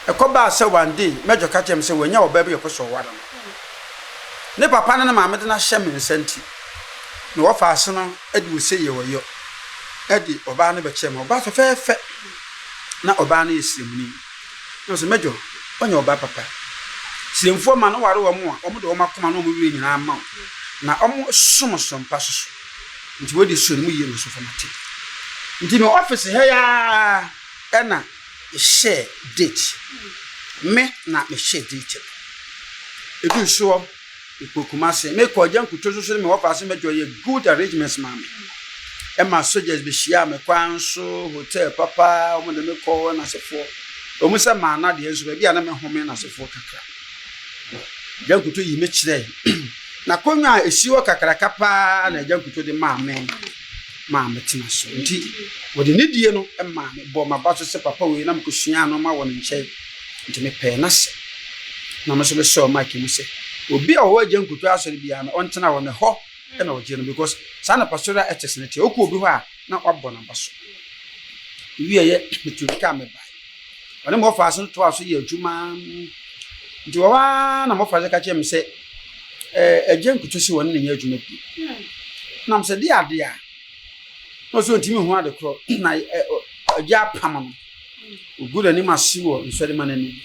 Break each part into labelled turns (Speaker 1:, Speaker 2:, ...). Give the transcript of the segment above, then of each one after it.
Speaker 1: Ɛkɔbaa sɛ one day Major ka kyerɛɛ me sɛ wanya ɔbaa bi a ɔpɛ sɛ ɔware no. Ne papa ne ne maame de no ahyɛ me nsa nti, me wɔfaase no de ose yɛ ɔyɔ de ɔbaa no bɛkyerɛɛ me. Ɔbaa fɛfɛɛfɛ. Na ɔbaa no yɛ sremuni. Na ɔsɛ Major, woanya ɔbaa papa. Sremfoɔ ma no ware wɔn a, wɔde wɔn akoma ne wɔn werɛ nyinaa ma wo. Na wɔsom som pa so so. Nti wei de sɔ ne mu yie na ɔsɔfo mate. Nti me office ha yi ara ɛna mehyɛɛ date. Me na mehyɛɛ date no. Ɛduu soɔ, mekɔɔ Kumasi. Mekɔɔ Agya Nkuto so so ne me wɔfa ase mɛdwo yɛ good arrangements maa me. Ɛma soldiers bɛhyiaa me kwan so, hotel papa, wɔn de me kɔɔ n'asefoɔ. Wɔn sɛ maa na deɛ nso baabi a na mehome n'asefoɔ kakra. Agya Nkuto yi me kyerɛɛ. N'akonnwa a ɛsi hɔ kakraka paa na Agya Nkuto de maa me. maa metena so. Nti wɔde nidie no maa me, bɔɔ m'aba so sɛ papa wei na mekɔsuaa nnoɔma wɔ ne nkyɛn. Nti mepɛɛ n'asɛm. Na me nso mesɔɔ mic mu sɛ obi a ɔwɔ Agya Nkuto asɔre biara no ɔntena hɔ na ɛhɔ na ɔgye no because saa na pastoral ethics no teɛ. Wokɔ obi hɔ a na wabɔ n'aba so. Wieɛ metuu kaa mebae. Ɔne me wɔfaase no toaa so yɛɛ adwuma. Nti wɔ hɔ ara na me wɔfaase ka kyerɛɛ me sɛ, ɛɛ agya nkuto sɛ wɔne no nyɛ adwuma bio. Na mesɛ de ade a, na ɔsɛ ɔntumi hu ade korɔ na agya apam no. Ɔgu n'anim ase wɔ nsɔremma no anim.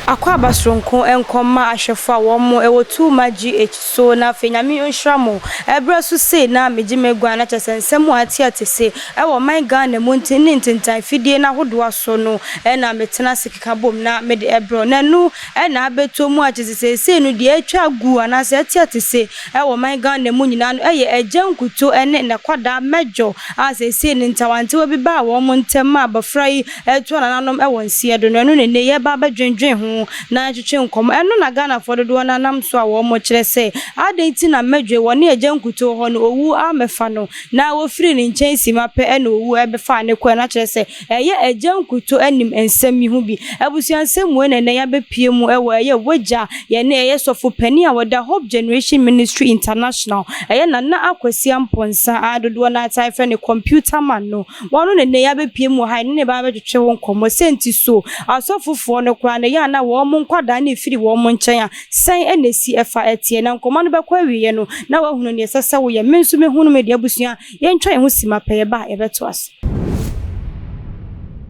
Speaker 2: Akwaaba soronko nkɔ mma ahwɛfo a wɔn wɔ Tuuma GH so na afei Nyame nhyira mo. Ɛberɛ so sei na megye m'agua na kyerɛ sɛ nsɛm a ate ate se ɛwɔ ɔman Ghana mu nti ne ntentan fidie no ahodoɔ so no na metena ase keka bom na mede ɛbrɛ na ɛno na abɛtɔ mu a kyerɛ sɛ seesei no deɛ atwa agu anaasɛ ate ate se ɛwɔ ɔman Ghana mu nyinaa no ɛyɛ Agya Nkuto ne Nakwadaa Mɛdwo a seesei no ntawantawa bi baa wɔn ntam ma abɔfra yi ɛtoa nananom wɔ nseɛ do no, ɛno na nnɛ yɛreba abɛdwendwen ho na yɛatwetwe nkɔmmɔ. Ɛno na Ghanafoɔ dodoɔ no ara nam so a wɔkyerɛ sɛ adɛn nti na Mɛdwe wɔne Agya Nkutoo hɔ no owu ammɛfa no na wɔfirii ne nkyɛn simma pɛ na owu bɛfaa no kɔɛ no akyerɛ sɛ ɛyɛ Agya Nkutoo anim nsɛm yi ho bi. Abusua nsɛm wei na nnɛ yɛabɛpue mu wɔ ɛyɛ Wagya yɛne ɛyɛ Sɔfo Panin a ɔda Hope Generation Ministry International ɛyɛ Nana Akwasi Amponsah a dodoɔ no ara taa frɛ no Computer Man no. Wɔn ne nnɛ yi abɛpue mu wɔ ha yi ne ne ba abɛtwetwe wo nkɔmmɔ. Sɛ nti so asɔfofoɔ no koraa no ɛyɛ a na wɔn nkwadaa no refiri wɔn nkyɛn a, sɛn na ɛsi ɛfa ɛteɛ? Na nkɔmmɔ no bɛkɔ awieɛ no, na woahunu deɛ ɛsɛ sɛ woyɛ. Me nso mehunu me deɛ abusua, yɛntwa yɛn ho simma pɛ, yɛba a yɛbɛtoa so.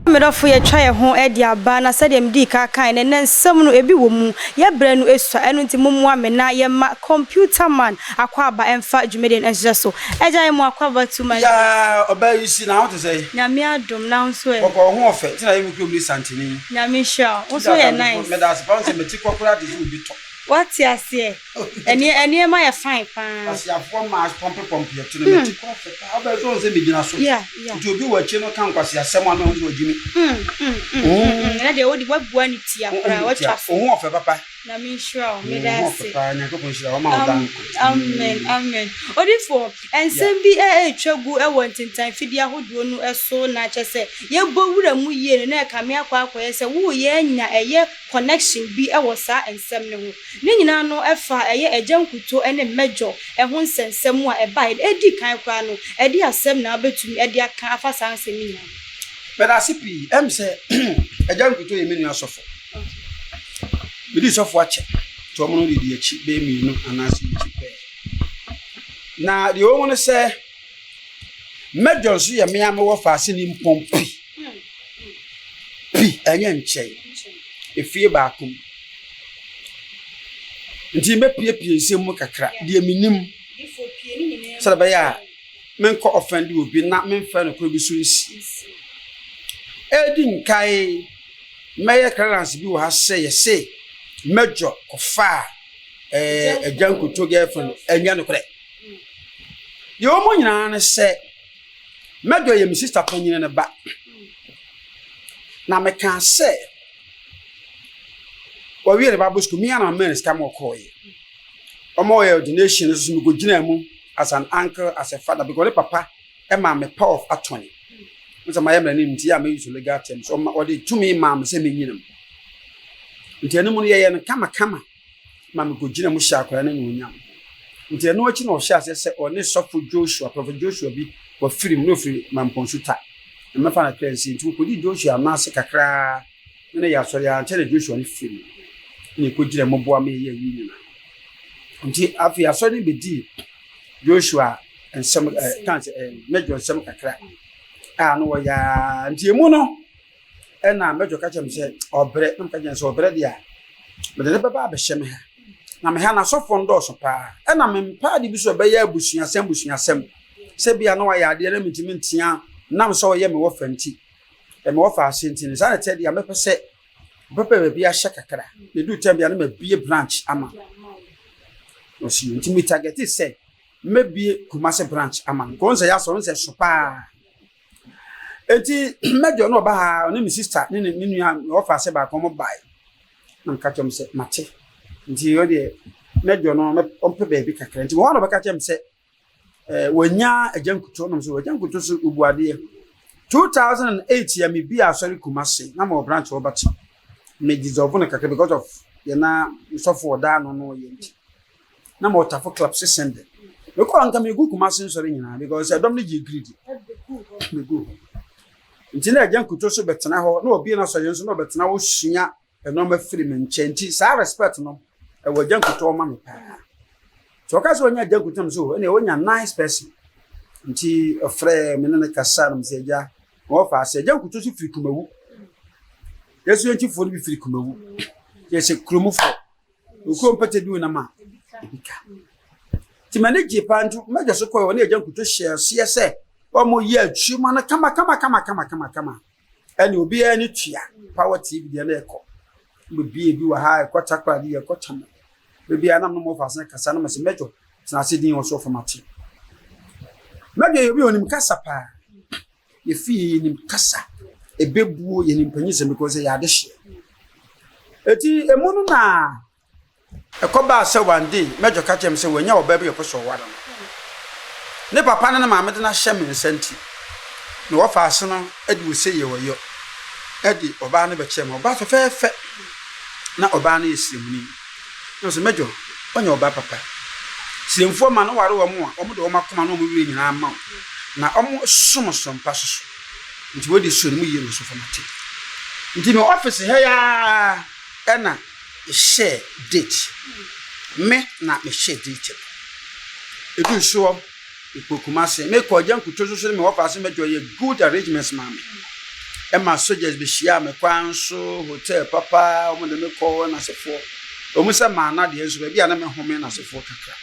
Speaker 2: Me dɔfo, yɛatwa yɛn ho de aba, na sɛdeɛ medii kan kaeɛ no, ɛnnɛ nsɛm no, ebi wɔ mu. Yɛn berɛ no sua, ɛno nti mommoa me na yɛmma Computer Man Akwaaba mfa dwumadie no nhyehyɛ so. Agya yɛ mo akwaaba too much.
Speaker 1: Yaa ɔbaa yi si na ho te sɛn?
Speaker 2: Nyame adom na wo nso ɛ?
Speaker 1: Bɔkɔɔ ho ɔfɛ nti na yɛ me kurom ni santini.
Speaker 2: Nyame nhyira wo. Wo nso yɛ nice.
Speaker 1: Meda ase paa wo sɛ meti kɔ koraa te sɛ obi tɔ.
Speaker 2: Wate aseɛ. Ɛneɛ ɛneɛma yɛ fine paa.
Speaker 1: Kwasiafoɔ maa pɔmpe pɔmpe ɛto no meti kɔ ɔfɛ paa wobɛyɛ sɛ wohu sɛ megyina so.
Speaker 2: Yeah yeah.
Speaker 1: Nti obi wɔ akyire no ka nkwaseasɛm a na ɔhu sɛ wagyimi.
Speaker 2: Mm mm mm mm ɛnɛ deɛ wode wabua ne ti akora watwa so.
Speaker 1: Wo ho ɔfɛ papa.
Speaker 2: Nyame nhyira wo meda ase.
Speaker 1: Amen
Speaker 2: amen Odifoɔ nsɛm bi ɛretwa gu wɔ ntentan fidie ahodoɔ no so na kyerɛ sɛ yɛbɔ wura mu yie no na ɛkame akɔ akɔyɛ sɛ woreyɛ anya ɛyɛ connection bi wɔ saa nsɛm no ho. Ne nyinaa no ɛfa ɛyɛ agya nkuto ne mmɛdwɔ ho nsɛnsɛm a ɛbaeɛ no ɛdi kan koraa no ɛde asɛm na wobɛtumi de aka afa saa nsɛm yi nyinaa ho.
Speaker 1: Meda ase pii. Ɛm sɛ Agya Nkuto yɛ me nua sɔfo. Medi sɔfo akyɛ, nti wɔn no didi akyi bɛyɛ mmienu anaasɛ akyi pɛɛ. Na deɛ ɛwɔ mu ne sɛ, Mɛdwo nso yɛ mmea mewɔ faase ne mpɔn pi. Pi, ɛnyɛ nkyɛn. Efie baako mu. Nti mɛpiepie nsɛm mu kakra, deɛ menim, sɛdeɛ ɛbɛyɛ a menkɔ ɔfɛnde obi na memfa nokorɛ bi so nsi. Ɛredi nkae, mɛyɛ clearance bi wɔ ha sɛ yɛse mɛdwɔ kɔfaa ɛɛ agya nkoto girlfriend ɛnyɛ nokorɛ. Deɛ wɔn nyinaa ne sɛ mɛdwɔ yɛ me sister panyin ne ba. Na mekaa sɛ wɔwie ne Bible school, me ara na mmaa ne sika ma ɔkɔɔeɛ. Wɔyɛ ordination no nso mekɔgyinaa mu as an uncle, as a father, because ne papa maa me power of attorney. N sɛ mayɛ mmerɛ no nti a me use legal terms. Ɔma ɔde tumi maa me sɛ menyina mu. Nti ɛno mu no yɛyɛ no kamakama ma mekɔgyina mu hyɛ akwadaa no animuonyam. Nti ɛno akyi na ɔhyɛ aseɛ sɛ ɔne sɔfo Joshua, Prophet Joshua bi, wafiri mu na ɔfiri Mampɔnsu ta. Na mɛfa no kra nsie. Nti wɔkɔdii Joshua nan ase kakraa na na yɛ asɔre ara ankyɛ na Joshua no firi mu na ɛkɔgyina mu boa ma yɛyɛ ayi nyinaa. Nti afei asɔre no bɛdii Joshua nsɛm ɛɛ kan sɛ ɛɛ mɛdwo nsɛm kakra a na wɔyɛ ara nti emu no ɛna mɛdwo ka kyerɛ me sɛ ɔbrɛ na meka kyerɛ sɛ ɔbrɛ deɛ a mede ne bɛba abɛhyɛ me ha na me ha na asɔfoɔ no dɔɔso paa ɛna mempaa ade bi so ɛbɛyɛ abusuasɛm busuasɛm sɛ bia na wayɛ adeɛ na mentumi ntea nam sɛ ɔyɛ me wɔfa nti me wɔfa ase nti no saa na ɛteɛ deɛ mɛpɛ sɛ mɛpɛ baabi ahyɛ kakra na ɛduru tɛm bia na mabie branch ama ɔsi nti me target sɛ mɛbie Kumasi branch ama no kɔn sɛ yɛ asɔre sɛ so paa eti mɛdwo no ɔba ha ɔne me sister ne ne nua wɔfa ase baako ɔmo bae na meka kyerɛ m sɛ mate nti ɔdeɛ mɛdwo no ɔmpɛ baabi kakra nti wɔn na ɔbɛka kyerɛ m sɛ Eh, wanya agya nkuto nom so agya nkuto so obu adeɛ. 2008 ya me bi asɔre Kumasi na ma branch wɔ bɛkye. Me dissolve no kakra because of yɛ na sɔfo ɔda no no yɛ nti. Na ma ɔtafo club se sende. Me kɔ anka me gu Kumasi nsɔre nyinaa because ɛdɔm no gye greedy. Me gu. Nti na agya nkuto so bɛtena hɔ na obi na sɔre nso na ɔbɛtena hɔ sua nneɛma firi me nkyɛn nti saa respect no ɛwɔ agya nkutoo ma me paa nti ɔka sɛ ɔnya agya nkutoo so ɛna ɔnya nice person nti ɔfrɛ me ne ne kasa no sɛ agya wɔfa ase agya nkutoo so firi kumawu yɛso yɛn kyifoɔ no bi firi kumawu yɛsɛ kuromfoɔ okuo mpɛtɛ bi wonam a ebi ka nti m'ani gye paa nti mɛgya so kɔɛ ɔne agya nkutoo hyɛ aseɛ sɛ wɔn yɛ adwuma no kama kama kama kama kama kama Ɛne obiara ani tua power tv deɛ na ɛkɔ bebie bi wɔ ha ɛkɔ takoradi ɛkɔ tama bebia nam no mo fa ase kasa no mɛsɛ mɛdwo tena ase din wɔ so fam ate mɛdwo yɛ obi onim kasa paa yɛfi yɛ nim kasa ɛbɛbuo yɛ nim panyin sɛ because yɛ adehyeɛ eti emu no na Ɛkɔbaa sɛ one day Major ka kyerɛɛ me sɛ wanya ɔbaa bi a ɔpɛ sɛ ɔware no. Ne papa ne ne maame de no ahyɛ me nsa nti, ne wɔfaase no de ose yɛ ɔyɔ de ɔbaa no bɛkyɛɛ me. Ɔbaa fɛfɛɛfɛ. Na ɔbaa no yɛ siremuni. Na ɔsɛ Major, ɔnyɛ ɔbaa papa. Siremfoɔ ma no ware wɔn a, wɔde wɔn akoma ne wɔn werɛ nyinaa ma wo. Na wɔn som so mpa so so. Nti wei de sɔ ne mu yie no so fa mate. Nti me office ha yi ara ɛna mehyɛɛ date. Me na mehyɛɛ date no. Ɛduu soɔ, mekɔɔ Kumasi. Mekɔɔ Agya Nkuto so so ne me wɔfa ase mɛdwo yɛ good arrangements maa me. Ɛma soldiers bɛhyiaa me kwan so, hotel papa, wɔn de me kɔɔ n'asefoɔ. Wɔn sɛ maa na deɛ nso baabi a na mehome n'asefoɔ kakra.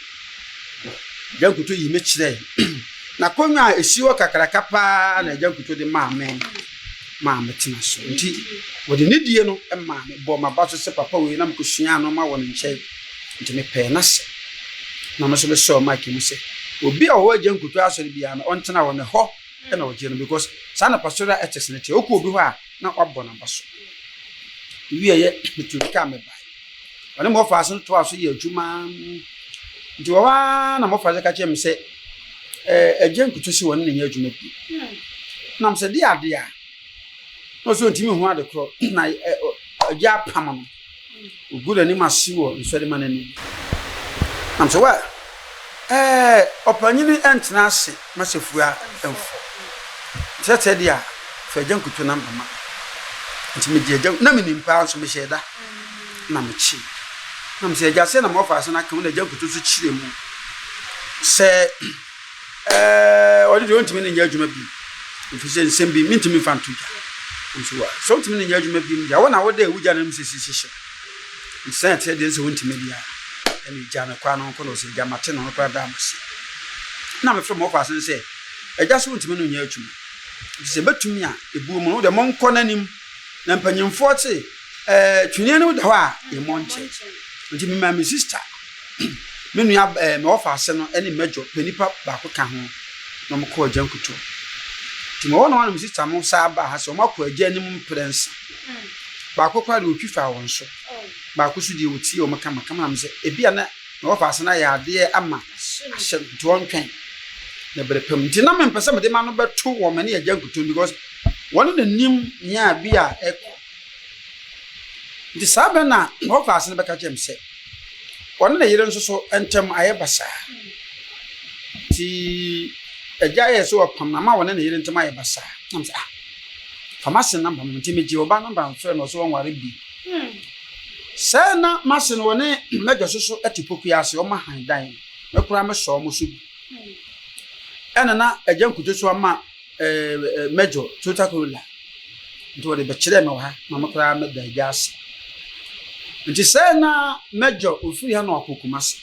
Speaker 1: Agya Nkuto yi me kyerɛɛ. N'akonnwa a ɛsi hɔ kakraka paa na Agya Nkuto de maa me. maa metena so. Nti wɔde nidie no maa me, bɔɔ m'aba so sɛ papa wei na mekɔsuaa nnoɔma wɔ ne nkyɛn. Nti mepɛɛ n'asɛm. Na me nso mesɔɔ mic mu sɛ obi a ɔwɔ Agya Nkuto asɔre biara no ɔntena hɔ, ne hɔ na ɔgye no because saa na pastoral ethics no teɛ. Wokɔ obi hɔ a na wabɔ n'aba so. Wieɛ metuu kaa mebae. Ɔne me wɔfaase no toaa so yɛɛ adwuma. Nti wɔ hɔ ara na me wɔfaase ka kyerɛɛ me sɛ, ɛɛ agya nkuto sɛ wɔne no nyɛ adwuma bio. Nam sɛ de ade a, na ɔsɛ ɔntumi hu ade korɔ na agya apam no. Ɔgu n'anim ase wɔ nsɔrema no anim. Nam sɛ wɛ ɛɛ ɔpanyini ntena ase ma sɛ fua mfɔ. Kyerɛkyerɛ deɛ a, fa agya nkuto namba ma me. Nti megye agya, na menim paa nso mehyɛɛ da na mekyee. Na mesɛ agya sɛ na mɔfa ase no aka mu na agya nkuto nso kyerɛ mu sɛ ɛɛ ɔde deɛ ɔntumi ne nyɛ adwuma bi ɛfiri sɛ nsɛm bi mentumi mfa nto gya. Nso wa sɛ ɔntumi ne nyɛ adwuma bi mu deɛ wo na wode awu gya no mu sɛ sisi hyɛ. Nti sɛ ɛteɛ deɛ sɛ wontumi deɛ a ɛne gya no kwan no nkɔ na ɔsɛ gya mate ne ho koraa da amase. Na mefrɛ mɔfa ase no sɛ agya sɛ wontumi no nyɛ adwuma. Nti sɛ ɛbɛtumi a, ebuo mu no, wo deɛ monkɔ n'anim. Na mpanyimfoɔ se, ɛɛ twene no da hɔ a, yɛmmɔ nkyɛ. Nti memaa me sista, me nua ɛɛ me wɔfa ase no ne mɛdwo pɛ nipa baako ka ho na wɔkɔɔ agya nkuto. Nti mewɔ no hɔ na me sista mo saa baa ha sɛ wɔakɔ agya anim mprɛnsa. Baako koraa deɛ ɔtwi faa wɔn so. Baako nso deɛ ɔtie wɔn kamakama na mesɛ ebi a na Na wɔfa ase no ayɛ adeɛ ama ahyɛ no nti wɔntwɛn na berɛ pa mu nti na mempɛ sɛ mede m'ano bɛto wɔn me ne agya nkutoo because wɔne na nim nea bi a ɛkɔ nti saa bɛ na wɔfa ase no bɛka kyerɛ me sɛ wɔne ne yere nso so ntɛm ayɛ basaa nti agya yɛ sɛ wɔpam na ama wɔne ne yere ntɛm ayɛ basaa na sɛ ah. Fa m'ase number ma me. Nti megyee ɔbaa number mfrɛɛ no ɔse ɔnware bi. Sɛɛ na m'ase no wɔne m'agya soso te Pokuya ase, wɔn ahan dan. Me koraa me sɔɔ wɔn so bi. Ɛna na agya nkuto so ama ɛɛ Major Toyota Corolla. Nti wɔde bɛkyerɛɛ me wɔ ha ma me koraa meda agya ase. Nti sɛɛ na Major ofiri ha na wakɔ Kumasi.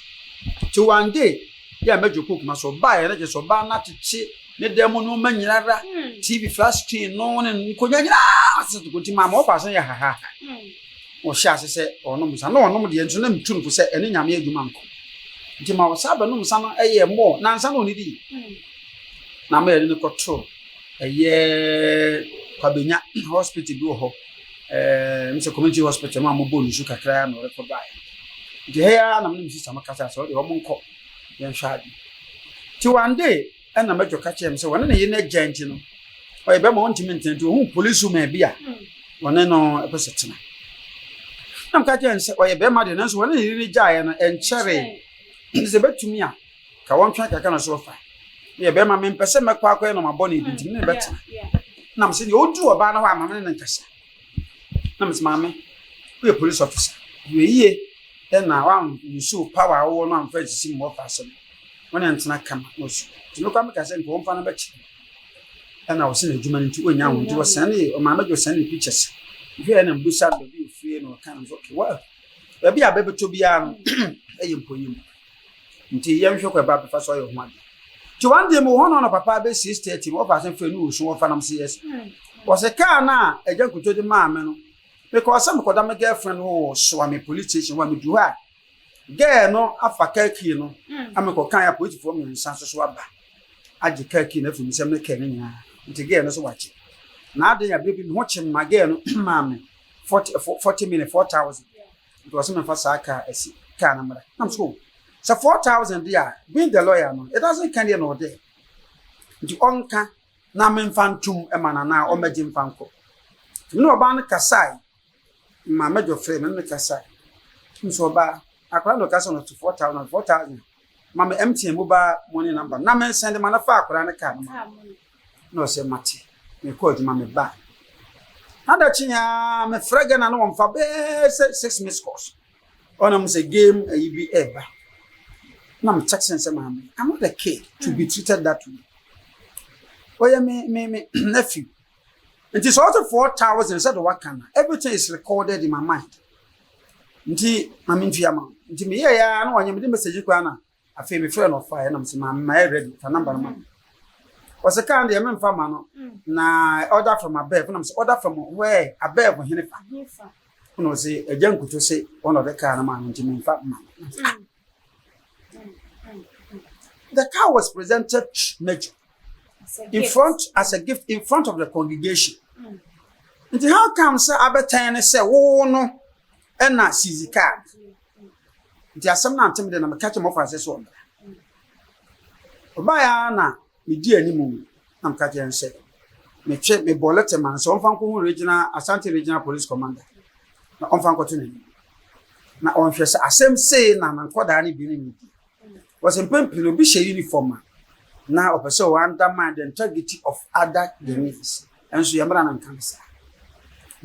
Speaker 1: Nti one day yɛ a Major kɔɔ Kumasi ɔbaeɛ na kyerɛ sɛ ɔbaa no akyekye ne dan mu nneɛma nyinara, TV flat screen no ne nkonnwa nyinaa asesa to nti maa ma ɔfa ase yɛ hahaha. Ɔhyɛ ase sɛ ɔnom nsa na ɔnom deɛ nso na metu no fo sɛ ɛne Nyame adwuma nkɔ. Nti ma ɔsan bɛnom nsa no ɛyɛ mmɔɔ na nsa na ɔnidi. Na ama yɛde no kɔtoo ɛyɛ Kwabenya hospital bi wɔ hɔ. Ɛɛ sɛ community hospital mu a wɔbɔ nsu kakra na ɔrekɔ baeɛ. Nti ha yi ara na me ne me sista mo kasa sɛ ɔde wɔn nkɔ yɛnhwɛ ade. Nti one day ɛna mɛdwo ka kyerɛ me sɛ wɔne ne yere no agya nti no ɔyɛ bɛrima ɔntumi ntena nti ohun police woman bi a wɔne no ɛpɛ sɛ tena. Na meka kyerɛ no sɛ ɔyɛ bɛrima deɛ nanso wɔne ne yere no gyaeɛ no ɛnkyɛree. Nti sɛ bɛtumi a Ka wɔntwɛn kakra na so ɔfa. Meyɛ bɛrima mempɛ sɛ mɛkɔ akɔyɛ nɔɔma bɔne bi nti me ne no bɛtena. Na mese deɛ ɔdu ɔbaa no hɔ a ma me ne no nkasa. Na mese maame woyɛ police officer hwɛ yie na woansuo power a wowɔ no amfa ansisi mu wɔfa asɛm. Wo ne ntena kama na ɔsu. Nti mekɔ a meka sɛ nka wɔmfa no bɛkyerɛ me. Ɛna ɔse n'adwuma no nti ɔnnya ho nti ɔsɛne ɔmaame gye ɔsɛne ne pictures. Mehwɛɛ na mbusa no baabi ofie na ɔka no nso okay well baabi a bɛbɛtɔ biara no ɛyɛ mponyi mu. Nti yɛnhwɛ kwan ba bɛfa so ayɛ ho ade. Nti one day mewɔ hɔ na ɔna papa bɛ 6:30 no wɔfa asɛm frɛ no wɔ su wɔfa nam sɛ yes. Wɔsɛ kaa no a agya nkuto de maa me no mekɔɔ sɛ mekɔda me girlfriend hɔ wɔ Soame police station hɔ a medu hɔ a girl no afa car key no a mekɔ kan a polisifoɔ mmiɛnsa nso so aba agye car key no afiri me nsam ne car no nyinaa nti girl no so wagye. Na aden abere bi me ho kye me ma girl no maa me 40 40 minutes 4000. Nti ɔse memfa saa car asi car no mmra. Na mese oh sɛ 4000 deɛ a being the lawyer no it doesn't count here nor there. Nti ɔnka na memfa ntom ma no anaa ɔmmɛgye mfa nkɔ. Nti me ne ɔbaa no kasae ma mɛdwo frɛ me ne no kasae. Nso ɔbaa akwadaa no ɔka sɛ ɔno te 4000 4000 ma me MTN mobile money number na me nsɛnde ma no fa akwadaa no car no ma no. Na ɔsɛ mate, mekɔ adwuma meba. Na da kye a mefrɛ Ghana na wɔmfa bɛyɛ sɛ six missed calls. Ɔnam sɛ game ayi bi ɛreba. Na me text sɛ maame, I'm not a kid to be treated that way. Ɔyɛ me me me nephew. Nti sɛ ɔte 4,000 sɛ de waka no, everything is recorded in my mind. Nti ma mentua ma wo. Nti meyɛɛ ya na wɔnyɛ mede message koraa na Afei mefrɛɛ no ɔfaeɛ na mese maame mayɛ ready fa number no ma me. Ɔse kaa no deɛ memfa ma no na order from above na mese order from where above hene fa na ɔse agya nkuto se ɔna ɔde kaa no maa no nti memfa ma no. The car was presented major in front as a gift in front of the congregation. Nti how come sɛ abɛtɛn ne sɛ wo no ɛna seize car Nti asɛm no ante me dɛ na meka kyerɛ m'ɔfa sɛ sɛ ɔmmra. Ɔbaeɛ ara na medii anim na meka kyerɛ no sɛ metwe mebɔɔ lɛtɛ ma no sɛ ɔmfa nkɔhu regional Asante Regional Police Commander na ɔmfa nkɔto n'anim na ɔnhwɛ sɛ asɛm sei na na nkɔdaa no bi ne ne di. Wɔsɛ mpɛn pii no obi hyɛ uniform a na ɔpɛ sɛ ɔ undermine the integrity of other Ghanaians. Ɛnso yɛn mmara no nka no saa.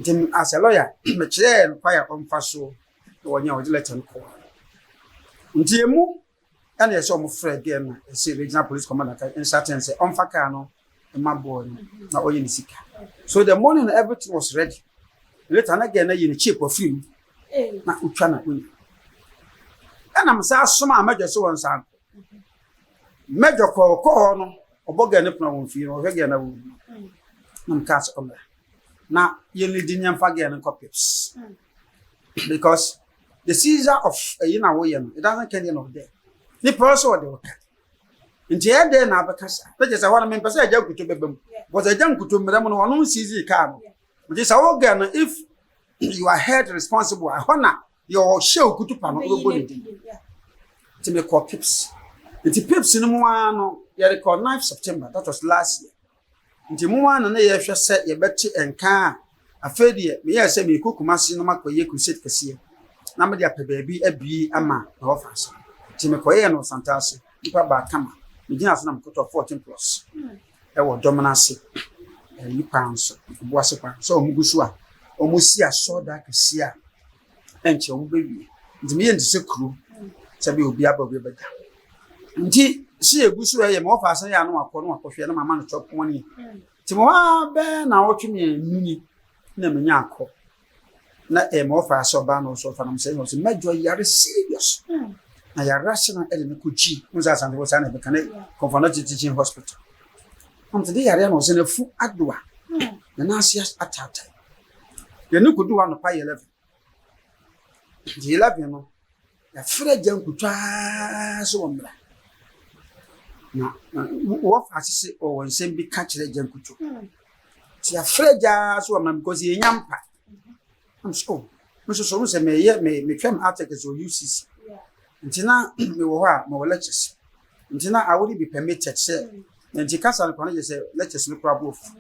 Speaker 1: Nti as a lawyer mekyerɛɛ no kwan a ɔmfa so na wɔnyɛ wɔde lɛtɛ no kɔɔ nti emu ɛna ɛsɛ wɔn frɛ gɛɛ no ɛsɛ regional police commander ka nsa ten sɛ ɔnfa kaa no ɛma bɔɔl no na ɔyɛ ne sika so the morning everything was ready later na gɛɛ no yɛ ne chip afiri mu na otwa na onya ɛna mo saa soma a mɛdwa sɛ wɔn nsa nkɔ mɛdwa kɔɔ kɔɔ hɔ no ɔbɔ gɛɛ no pono wɔn fie no ɔhwɛ gɛɛ no wɔ mu na mo kaa sɛ ɔmra na yɛn ni di nyɛnfa gɛɛ no nkɔ pips. Because the seizure of ɛyi na woyɛ no, it doesn't come end of there. Nipa ɔsɛ ɔde ɔka. Nti ɛyɛ dɛn na abɛka saa? Na kyerɛ sɛ hɔ no mempɛ sɛ agya nkuto bɛba mu. Because agya nkuto mmerɛ mu no ɔno nsizi kaa no. Nti sɛ wo gɛ no if you are held responsible ɛhɔ na deɛ ɔhyɛ okutu pa no wobɛbɔ ne din. Nti mekɔ pips. Nti pips no mu ara no yɛrekɔ 9 September that was last year. Nti mo ara na na yɛhwɛ sɛ yɛbɛte nka a, afei deɛ meyɛɛ sɛ merekɔ Kumasi na makɔyɛ crusade kɛseɛ na mede apɛ baabi abue ama me wɔfa ase. Nti mekɔyɛɛ no Santase, nnipa baa kama. Megyinaa so na mekɔtɔɔ 14 plus ɛwɔ dɔm no ase. Ɛyi kwan so, Obuasi kwan so a wɔgu so a wɔsi asɔredan kɛseɛ a ɛnkyɛ wɔbɛwie. Nti meyɛ no te sɛ kuro sɛ bɛyɛ obi aba obi bɛda. Nti sɛ yɛgu so ɛyɛ ma wɔfa asɛn yɛ ano akɔ na wakɔhwɛ na mama no kyɛ pɔn ni. Nti mewɔ ha bɛyɛ nnawɔtwe mmienu ni na menya akɔ. Na ɛyɛ ma wɔfa asɛ ɔbaa na ɔsɔ ɔfa nam sɛ ɔsɛ mɛdwo yare serious. Na yare ase no ɛde no kɔ gyi. Wo sɛ asante wɔ saa na ɛbɛka ne Komfo Anokye Teaching Hospital. Na mete de yare na ɔsɛ n'afu adoa. Na n'ase ataatae. Yɛne kɔdu hɔ anɔpa yɛ 11. Nti 11 no, yɛafrɛ agya nkutwaa sɛ wɔmmra. Na wɔfa ase sɛ ɔwɔ nsɛm bi ka kyerɛ agya nkutwo. Nti yɛafrɛ agya sɛ wɔmmra because yɛnya mpa. I'm so, oh, me nso so sɛ meyɛ me metwam articles wɔ UCC. Nti na mewɔ hɔ a mewɔ lectures. Nti na I wouldn't be permitted sɛ nti kasa no kora no gye sɛ lectures no kora bo afu.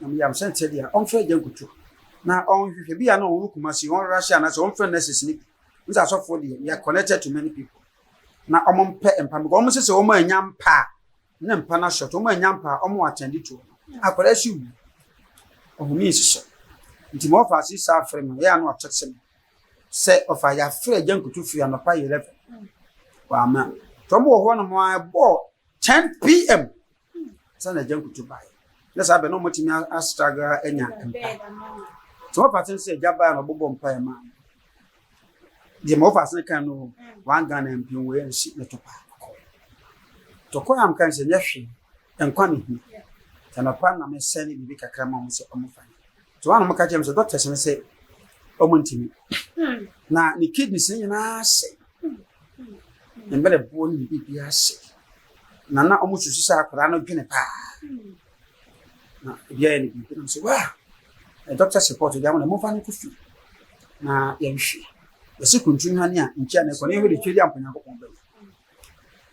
Speaker 1: Na meyɛ am sɛ nkyɛ deɛ ɔmfrɛ agya nkuto na ɔnhwehwɛ bi a na ɔwɔ Kumasi ɔnrahye anaasɛ ɔmfrɛ nurses no bi. Nti asɔfoɔ deɛ we are connected to many people. Na ɔmo mpɛ mpa because ɔmo sɛ sɛ ɔmo anya mpa a ne mpa no ashort ɔmo anya mpa a ɔmo attend to ɔmo. Akwadaa si wu ɔhome nsesɛ. Nti ma ɔfa ase saa frɛ me ɛyɛ a na wakyɛkyɛ me sɛ ɔfa yɛafrɛ agya nkuto firi anɔpa yɛ 11 wama. Nti ɔmo wɔ hɔ nom a ɛbɔɔ 10 pm sɛ na agya nkuto baeɛ. Na saa bɛ na ɔmotumi astruggle anya mpa. Nti wɔfa ase sɛ agya baeɛ na ɔbɔbɔ mpaeɛ maa no. Deɛ ma wɔfa ase no kan no one Ghana mp wɔ yɛ nsi ne tɔpa kɔ. Tɔkɔ a mka sɛ nyɛ hwee nkwa ne hu. Nti anɔpa na mesɛne biribi kakra ma ɔmo sɛ ɔmo fa nyɛ. Nti wɔn a wɔka kyerɛ me sɛ doctors no sɛ ɔmo ntumi. Na ne kidneys no nyinaa sɛe. Ne mmerɛboɔ ne ne biribiara sɛe. Na na ɔmo susu sɛ akwadaa no dwene paa. Na ebi ayɛ ne biribi na sɛ waa doctors report deɛ ama na momfa no nkɔ fie na yɛnhwɛ. Yɛsɛ kuntun ha ne a nkyɛn na ɛkɔ na yɛhwɛ de twɛ di ampa Nyankopɔn bɛyɛ.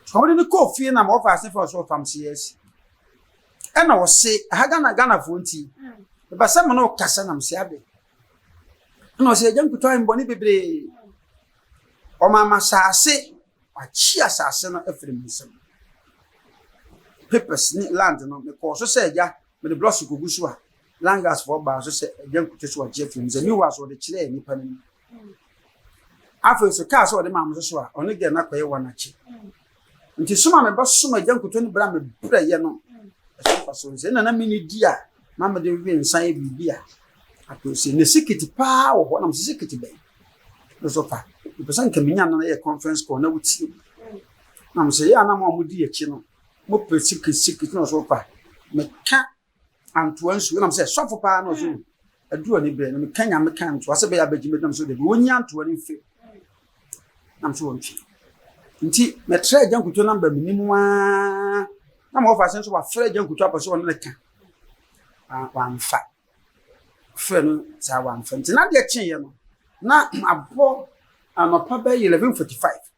Speaker 1: Nti wɔde no kɔɔ fie na ma wɔfa ase fa so ɔfam se yɛasi. Ɛna ɔse aha Ghana Ghanafoɔ nti meba sɛ me ne wo kasa na mese ade. Ɛna ɔse agya nkuto ayɛ mbɔne bebree. Ɔma ma asase wakye asase no afiri me nsam. Papers ne land no mekɔɔ so sɛ agya mede blocks kɔgu so a Langas foɔ baa so sɛ agya nkuto so wagye afiri me nsam. Meanwhile so ɔde kyerɛɛ nnipa no mu. Afei so kaa sɛ ɔde maa me so so a ɔne girl no akɔyɛ wɔn akyi. Nti som a mebɛsom agya nkuto no berɛ a mebrɛeɛ no ɛso mfa so nsɛ na na menni di a na mede we nsa yɛ biribi a afei sɛ ne sikiti paa wɔ hɔ na mesɛ sikiti bɛn no so fa mepɛ sɛ nka menya no na yɛ conference call na wotie na mesɛ yɛ a na mo a modi akyi no mopɛ sikiti sikiti na ɔso fa meka antoa nsuo na mesɛ sɔfo paa na ɔso aduru ani berɛ na meka nyame ka antoa sɛ bɛyɛ abɛgye mɛdam so dabi wɔnyi antoa no mfiri na mesɛ wɔntwe nti mɛtrɛ agya nkuto namba menim aa na ma wɔfa ase nso wafrɛ agya nkuto apɛ sɛ ɔne ne ka wamfa frɛ no saa wamfa nti na deɛ kyeeɛ no na abɔ anɔpa bɛyɛ 11:45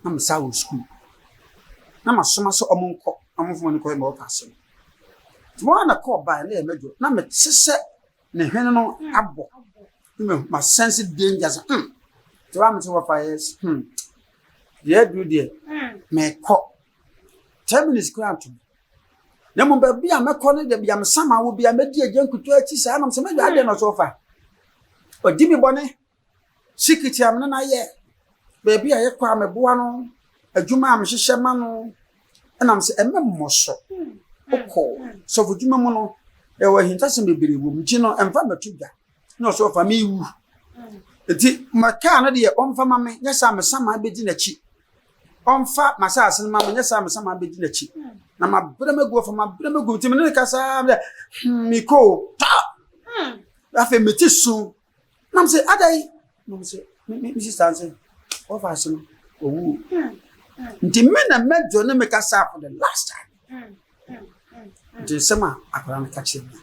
Speaker 1: na mesa wɔ sukuu na masoma sɛ ɔmo nkɔ ɔmo mfoma no kɔ ma wɔfa ase no nti wɔn a na kɔɔ baa na yɛ mɛdwo na mete sɛ ne hwene no abɔ ma sense danger sɛ nti wɔn a mete wɔfa yɛ deɛ aduru deɛ mɛkɔ 10 minutes koraa nto na mmom baabi a mɛkɔ no deɛ bia mesama wo bia mɛdi agya nkuto akyi saa nam sɛ mɛdwa adeɛ na ɔsɛ ɔfa ɔdi me bɔne sikiti a mene no ayɛ baabi a yɛkɔ a meboa no adwuma a mehyehyɛ ma no ɛnam sɛ ɛmɛ mmɔ so wokɔ sɔfo dwuma mu no ɛwɔ ahintasɛm bebree wɔ mu nti no ɛmfa mmɛto dwa na ɔsɛ ɔfa mewu nti makaa no deɛ ɔmfa ma me nyɛ saa mesama bɛdi n'akyi ɔmfa m'asase no ma me nyɛ saa mesama bɛdi n'akyi na mabrɛ magu ɔfa mabrɛ magu nti mene ne kasa dɛ mekɔ o ta afei mete su nam sɛ adai nam sɛ me sister sɛ ɔfa ase no ɔwu nti me na mɛdwo ne me kasa for the last time nti nsɛm a akwadaa no ka kyerɛ me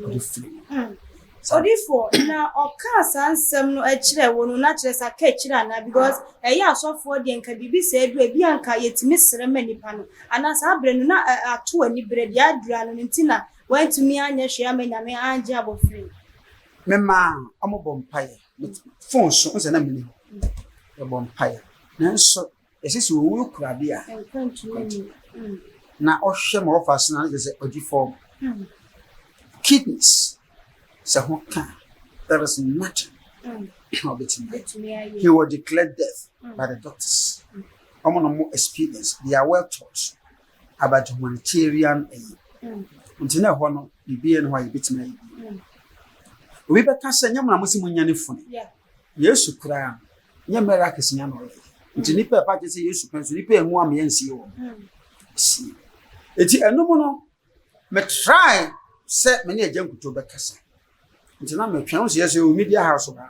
Speaker 1: ɔde firi mu.
Speaker 2: Odifoɔ na ɔkaa saa nsɛm no kyerɛ wo no na kyerɛ sɛ aka akyire anaa? Because ɛyɛ asɔfoɔ deɛ nka biribi sɛ edu ebi anka yɛtumi srɛ ma nipa no anaa saa berɛ no na ato ani berɛ deɛ aduru ano no nti na wantumi anyɛ hwee ama Nyame angye abɔfra yi.
Speaker 1: Memaa ɔmo bɔ mpaeɛ phone so nsɛ na mene hɔ yɛbɔ mpaeɛ nanso yɛsɛ sɛ owu kura adeɛ a na ɔhwɛ ma ɔfa ase na kyerɛ sɛ ɔgye fɔm. Kidneys sɛ ho ka a, there is nothing a ɔbɛtumi ayɛ. He was declared death by the doctors. Wɔn na wɔn experience, they are well taught about humanitarian ayi. Nti na ɛhɔ no, biribiara nni hɔ a yɛbɛtumi ayɛ bio. Obi bɛka sɛ, nyɛ mo na mo se monya ne funu. Yesu koraa no, nyɛ miracles nyɛ na ɔyɛ. Nti nipa ɛpa kyerɛ sɛ Yesu pɛ nso nipa emu ama yɛnsie wɔn. Sie. Eti ɛno mu no, me try sɛ me ne agya nkuto bɛkasa. Nti na metwɛn wo sɛ yɛsɛ wɔ media house ba.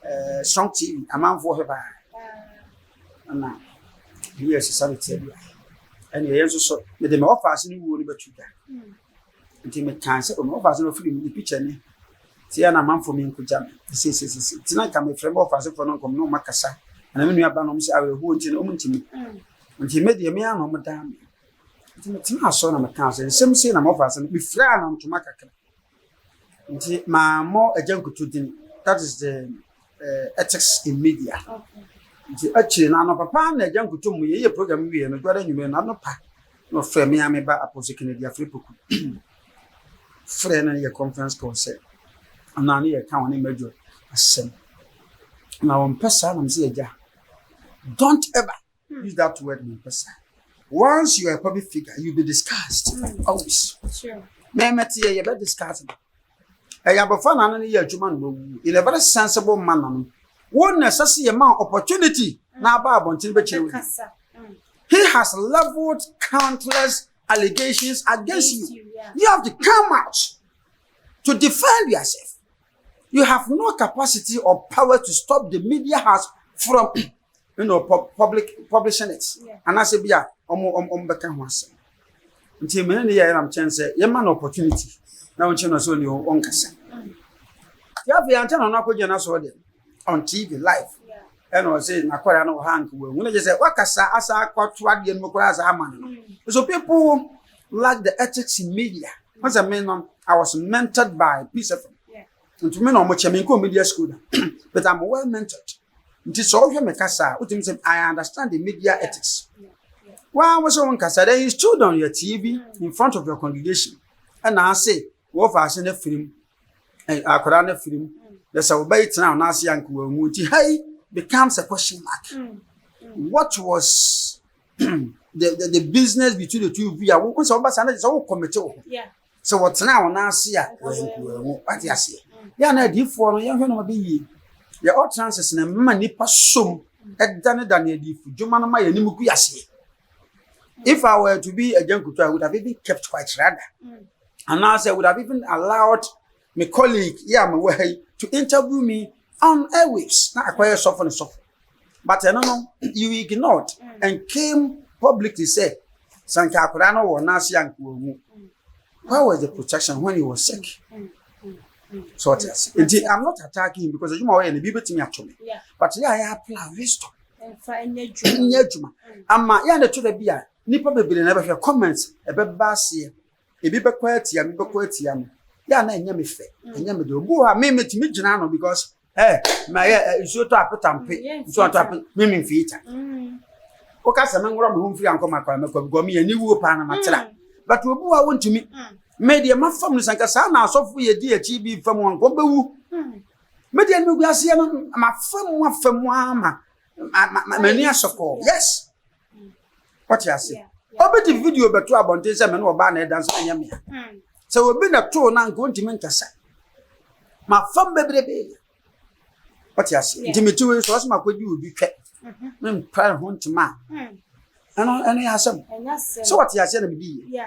Speaker 1: Eh, Strong TV, amanfoɔ hwɛ paa. Ɛna bi yɛ sesa ne tia bi a. Ɛna yɛn nso so, mede me ɔfaase no wuo no bɛto dwa. Nti mekaa sɛ, o me ɔfaase no ɔfiri mu, ne picture ni. Nti yɛ na amanfoɔ me nkogya me. Sesesese. Nti na nka mefrɛ me ɔfaasefoɔ no nkɔm na ɔma kasa. Ɛna me nua ba no ɔmo sɛ awerɛhoɔ nti no ɔmo ntumi. Nti me deɛ me ara na ɔmo daa me. Nti metena asɔre na mekaa sɛ nsɛm sei na me ɔfaase no, mefiraa no ntoma kakra. Nti mammɔ agya nkuto din. That is the uh, ethics in media. Nti akyire no anɔpa paa na agya nkuto mu yɛyɛ program wie no dware anwummerɛ no anɔpa na ɔfrɛ me a me ba Apostle Kennedy Afiripoku frɛ no yɛ conference call sɛ anaa ne yɛka wɔne mɛdwo asɛm na wɔmpɛ saa na mesɛ agya don't ever use that word mempɛ saa. Once you are a public figure, you be discussed always. Mɛmɛte yɛ yɛbɛ discuss no. Ɛyɛ abɔfra na ano no yɛ adwuma na wawu. In a very sensible manner no, wo na ɛsɛ sɛ yɛma opportunity na aba abɔnten bɛkyerɛ wo. He has leveled countless allegations against you. You have to come out to defend yourself. You have no capacity or power to stop the media house from you know, public publishing it. Anaasɛ bi a ɔmo ɔmo ɔmo bɛka ho asɛm. Nti mene ne yɛ nam kyɛn sɛ yɛma no opportunity na ɔnkyɛn no sɛ ɔne ɔnkasa. Ti afei ankyɛn na ɔno akɔgyina n'asɔre deɛ on TV live. Ɛna ɔse n'akɔda no wɔ ha nka wɔahu no gye sɛ wakasa asa akɔto adeɛ no mu koraa asa ama no. So people lack the ethics in media. Wɔn sɛ me no, I was mentored by Peace FM. Nti me na ɔmo kyɛ me nkɔ media school da. But I'm well mentored. Nti sɛ ɔhwɛ me kasa a, wotumi sɛ I understand the media ethics. Waa wo sɛ wo nkasa, then you stood on your TV in front of your congregation. Ɛna ase wɔfa ase no afiri mu. Akwadaa no afiri mu. Na sɛ wɔbɛyi tena wɔn ase anka wɔn mu. Nti ha yi becomes a question mark. What was the business between the two of you? A wo sɛ wɔba saa na sɛ wo commit wo ho. Sɛ wɔtena wɔn ase a wɔn mu wate aseɛ. Yɛ ana adiifoɔ no yɛnhwɛ no ma bɛyie. Yɛ utterances na mma nipa som ɛdanedane adiifo dwuma no ma yɛn anim gu aseɛ. If I were to be a Nkuto, I would have even kept quiet rather. And I would have even allowed my colleague, yeah, my way, to interview me on airwaves. Not acquire suffer and suffer. But I don't know, you ignored and came publicly say, Sanka akwadaa no wɔ n'ase anka wɔn Where was the protection when he was sick? So what else? Nti I'm not attacking him because adwuma ɔyɛ no bi betumi ato me. But yɛ a yɛ apply wisdom. Nyɛ adwuma. Ama yɛ a na ɛtɔ da bi a nipa bebree na ɛbɛhwɛ comments ɛbɛba aseɛ. Ebi bɛkɔ atia me bɛkɔ atia me. Yɛ a na ɛnyɛ me fɛ. Ɛnyɛ me de. Obi wɔ hɔ a me metumi gyina ano because ma yɛ nsuo tɔ apeta mpe nsuo atɔ ape me me mfii ta. Woka sɛ menworɔ me ho mfiri ankɔ makɔ mɛkɔ because me ani wuo paa na matera. But obi wɔ hɔ a wontumi. Me deɛ mafam no sɛ nka saa na asɔfo yɛ di akyi bi fam wɔn nkɔm bɛwu. Me deɛ no megu aseɛ no mafam mu afam mu ama m'ani asɔ kɔɔ. Yes. Wɔte ase. Obi de video bɛto abɔnten sɛ me ne ɔbaa na ɛda nso ɛnyɛ mea. Sɛ obi na too na nka ontumi nkasa. Mafam bebrebe. Wɔte ase. Nti mete wei so ɔsɛ makɔdi obi twɛ. Mempra ne ho ntoma a. Ɛno ɛno yɛ asɛm. Sɛ wɔte aseɛ na medi yie.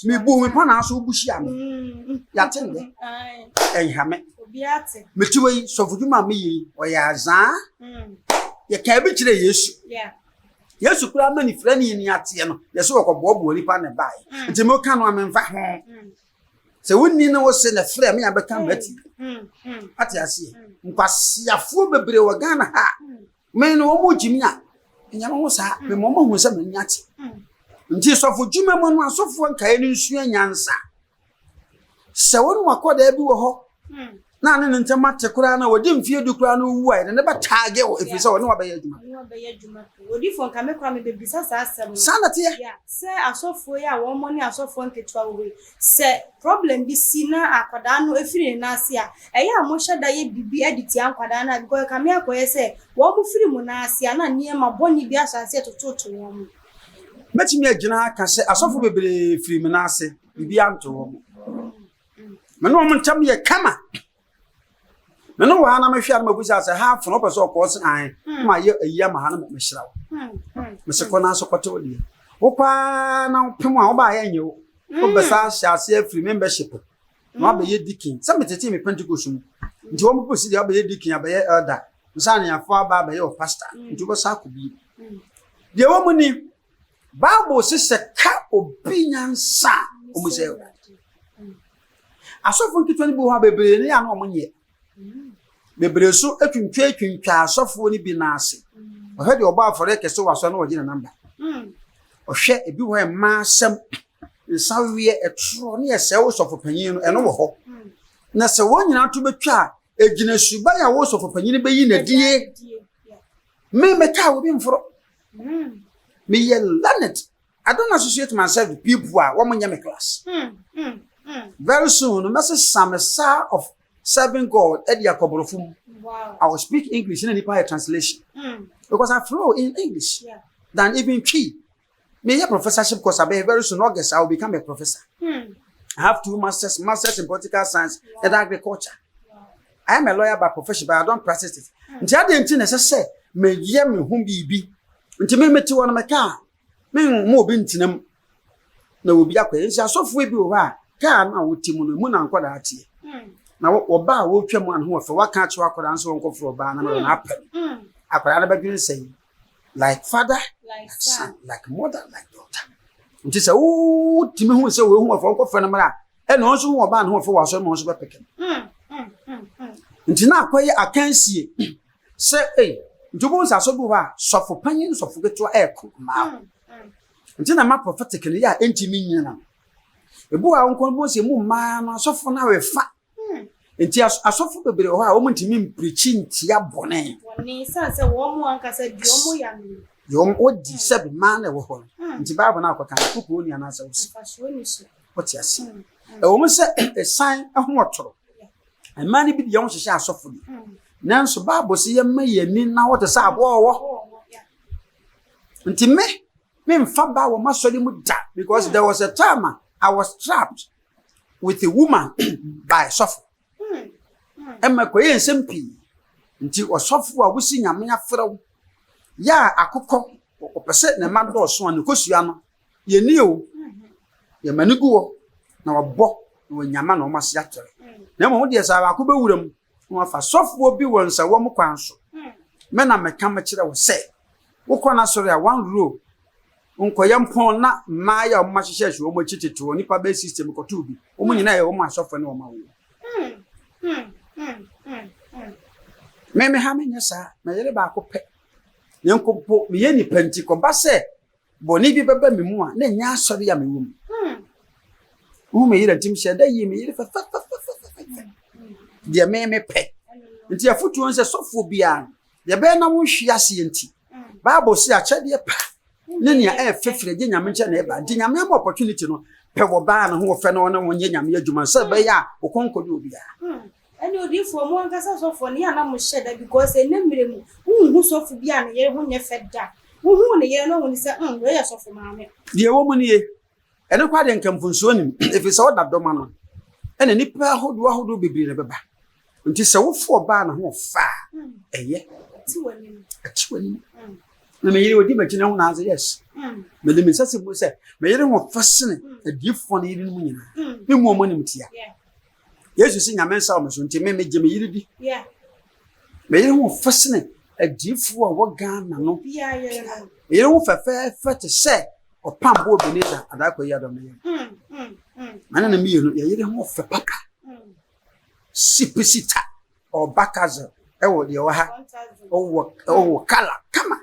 Speaker 1: Mebu me pa na aso wobu hyia me. Yɛate ndɛ. Ɛnha me. Mete wei sɔfo dwuma a meyɛ yi ɔyɛ azaa. Yɛka bi kyerɛ Yesu. Yesu koraa ma nifirani ni ateɛ no yɛsɛ wɔkɔboaboa nipa na ɛbaeɛ. Nti meka no a memfa ho. Sɛ wonni ne wo se na frɛ me a bɛka mati. Ate aseɛ. Nkwaseafoɔ bebree wɔ Ghana ha. Me no wɔn gyi me a ɛnyɛ me ho saa. Me ma wɔn ahu sɛ m'ani ate. Nti sɔfo dwuma mu no asɔfoɔ nkaeɛ no nsua nyansa. Sɛ wɔn mu akɔdaa bi wɔ hɔ. na ne ne ntɛm ate koraa na wɔdi mfeɛ du koraa na owu a, yɛde ne bɛtaage wo ɛfiri sɛ ɔne wabɛyɛ adwuma.
Speaker 2: Ɔne wabɛyɛ adwuma pii. Odiyifoɔ nka me koraa mebɛbisa saa asɛm no.
Speaker 1: Saa na ɛteɛ.
Speaker 2: Yeah, sɛ asɔfoɔ yi a wɔn ne asɔfoɔ nketewa wɔ hɔ yi, sɛ problem bi si na akwadaa no firi ne nan ase a, ɛyɛ a mohyɛ da yɛ biribi de tia nkwadaa no a, because ɛkame akɔyɛ sɛ wɔn firi mo nan ase a na nneɛma bɔne bi ahyɛ aseɛ tototo wɔn.
Speaker 1: Mɛtumi agyina ha aka sɛ asɔfo bebree firi me nan ase, biribi anto wɔn. Me ne wɔn ntam yɛ kama. Me ne wɔ ha na mehwɛ a na mabisa sɛ ha afono wopɛ sɛ ɔkɔɔ sɛ ae na mayɛ ayi ama ha na mehyira wo. Mese kɔ na so kɔte wo deɛ. Wokɔ ara na wopem a wobaayɛ nyɛ wo. Wobɛsa ahyɛ ase afiri membership na wabɛyɛ deacon. Sɛ metetee me Pentecost mu. Nti wɔn po si deɛ wabɛyɛ deacon abɛyɛ elder. Nsa ne afo aba abɛyɛ wɔ pastor. Nti wobɛsa akɔ bio. Deɛ wɔ mu ni, Bible se sɛ ka obi nyansa a, wɔn sɛ Awurade. Asɔfo nketewa no bi wɔ hɔ a bebree ne yɛ a na wɔn nyɛ. Bebree nso atwintwa atwintwa asɔfoɔ no bi nan ase. Ɔhwɛ deɛ ɔbɔ afɔre kɛse wɔ asɔre no ɔgye ne namba. Ɔhwɛ ebi wɔ hɔ mmaa asɛm, nsaweɛ, ɛtorɔ ne ɛsɛe wo sɔfo panyin no, ɛno wɔ hɔ. Na sɛ wɔn nyinaa to bɛtwa a, ɛgyina suban a wo sɔfo panyin bɛyi n'adie. Me mekaa obi mforo. Meyɛ learned. I don't associate myself with people a wɔn nyɛ me class. Very soon no mɛsesa me style of serving God ɛde akɔ borɔfo mu. I will speak English na nipa yɛ translation. Because I flow in English yeah. than even Twi. Meyɛ professorship course abɛyɛ very soon August I will become a professor. I have two masters, masters in political science wow. and agriculture. Wow. I am a lawyer by profession, but I don't practice it. Nti adeɛ nti na ɛsɛ sɛ meyɛ me ho biribi. Nti me mete hɔ no mɛka a me mo obi ntena mu na obi akɔyɛ. Nti asɔfoɔ bi wɔ hɔ a kaa no a wote mu no emu na nkɔdaa teɛ. Na ɔbaa a wɔretwa mu a ne ho ɔfɛ waka akyerɛ akwadaa nso wɔnkɔforo ɔbaa no na apɛ no. Akwadaa no bɛdwene sɛ like father like son like mother like daughter. Nti sɛ wotumi hu sɛ wɔahu ɔfɛ wɔnkɔfrɛ no mmra ɛna ɔno nso hu ɔbaa ne ho ɔfɛ wɔ asɔre mu ɔno nso bɛpeke no. Nti na akɔyɛ akansie sɛ ei nti wobɛhu sɛ asɔre bi wɔ hɔ a sɔfo panyin sɔfo ketewa ɛɛko mmaa nti na ma prophetic no yɛ a ɛntumi nyina no. Ebi wɔ a wɔnkɔ no bɛhu sɛ mu mmaa no asɔfo no awefa Nti asɔfo bebree wɔ hɔ a wɔn ntumi mpirikyi ntia bɔne.
Speaker 2: Bɔne san sɛ wɔn mu ankasa di wɔn ya no.
Speaker 1: Deɛ wɔn wɔdi hmm. sɛbi mmaa na ɛwɔ hɔ no. Hmm. Nti Bible no akɔka no kuku oni anaasɛ wosi.
Speaker 2: Mfasoɔ ni so.
Speaker 1: Wɔte ase. Hmm. Ɛwɔ mu sɛ ɛsan ho ɔtoro. Mmaa no bi deɛ wɔn hyehyɛ asɔfo bi. Nanso Bible sɛ yɛmma yɛn ani na wɔte sɛ aboa ɔwɔ. Nti me memfa ba wɔ m'asɔre mu da because there was a time I was trapped. with a woman by sɔfo ɛma kɔyɛ nsɛm pii nti ɔsɔfo a wosi nyame afrɛ wo yɛ a akokɔ ɔpɛ sɛ ne mma dɔɔso a ne kosua no yɛni o yɛma no gu hɔ na wabɔ na wanyama na ɔma se atɔre na mmom deɛ sɛ baako bɛwura mu na wafa sɔfoɔ bi wɔ nsawam kwan so me na meka mekyerɛ wo sɛ wokɔ no asɔre a one row Nkɔyɛ mpɔn na mmaa yi a wɔn ahyehyɛ hyɛ wɔn akyi tete wɔn nipa bɛyɛ system kɔtoo bi. Wɔn nyinaa yɛ wɔn asɔfo ne wɔn awo. Me me ha menyɛ saa. Me yere baako pɛ. Na nko mpo meyɛ nipa nti kɔba sɛ bɔne bi bɛba me mu a na ɛnyɛ asɔre a mewɔ mu. Wohu me yere ntim hyɛ da yie me yere fɛfɛfɛfɛfɛ. Deɛ me mepɛ. Nti afotuo sɛ sɔfoɔ biara Deɛ ɛbɛyɛ na wonhwe aseɛ nti, Bible se akyɛdeɛ pa ne nea ɛyɛ fɛfiri agye Nyame nkyɛn na ɛba. Nti Nyame ama opportunity no, pɛ wɔ baa ne ho ɔfɛ na ɔne wo nyɛ Nyame adwuma sɛ ɛbɛyɛ a wo kɔn nkɔdɔ obiara.
Speaker 2: Ɛne odiyifoɔ mo ankasa sɔfoɔ no yɛ a na mo hyɛ da because ɛnɛ mmerɛ mu wo nhu sɔfo bi a ne yere ho nyɛ fɛ da wo hu ne yere no hu ne sɛ mm wei yɛ sɔfo maame.
Speaker 1: Deɛ ɛwɔ mu nie, Ɛno koraa deɛ nka mfomsoɔ nnim, ɛfiri sɛ woda dɔm ano, ɛna nnipa ahodoɔ ahodoɔ bebree na ɛbɛba. Nti sɛ wofo ɔbaa ne ho ɔfa a, ɛyɛ.
Speaker 2: Ɛte w'anim.
Speaker 1: Ɛte w'anim. Na me yere odi m'akyi na ho na ase yes. Mede me nsa si mu sɛ me yere ho fa sene adiyifoɔ no yerenom nyinaa. Me mu wɔn anim tia. Yesu si nyame nsa wɔ me so nti me megye me yere di. Me yere ho fa sene adiyifoɔ a wɔ Ghana no. Me yere ho fɛfɛɛfɛ te sɛ Ɔpam bɔɔ Ebenezer Adarkwa yi adɔm no yam. Mane no mmienu yɛyere ho fɛ papa. Sipisita ɔba kazel ɛwɔ deɛ ɔwɔ ha ɔwɔ ɔwɔ kala kama.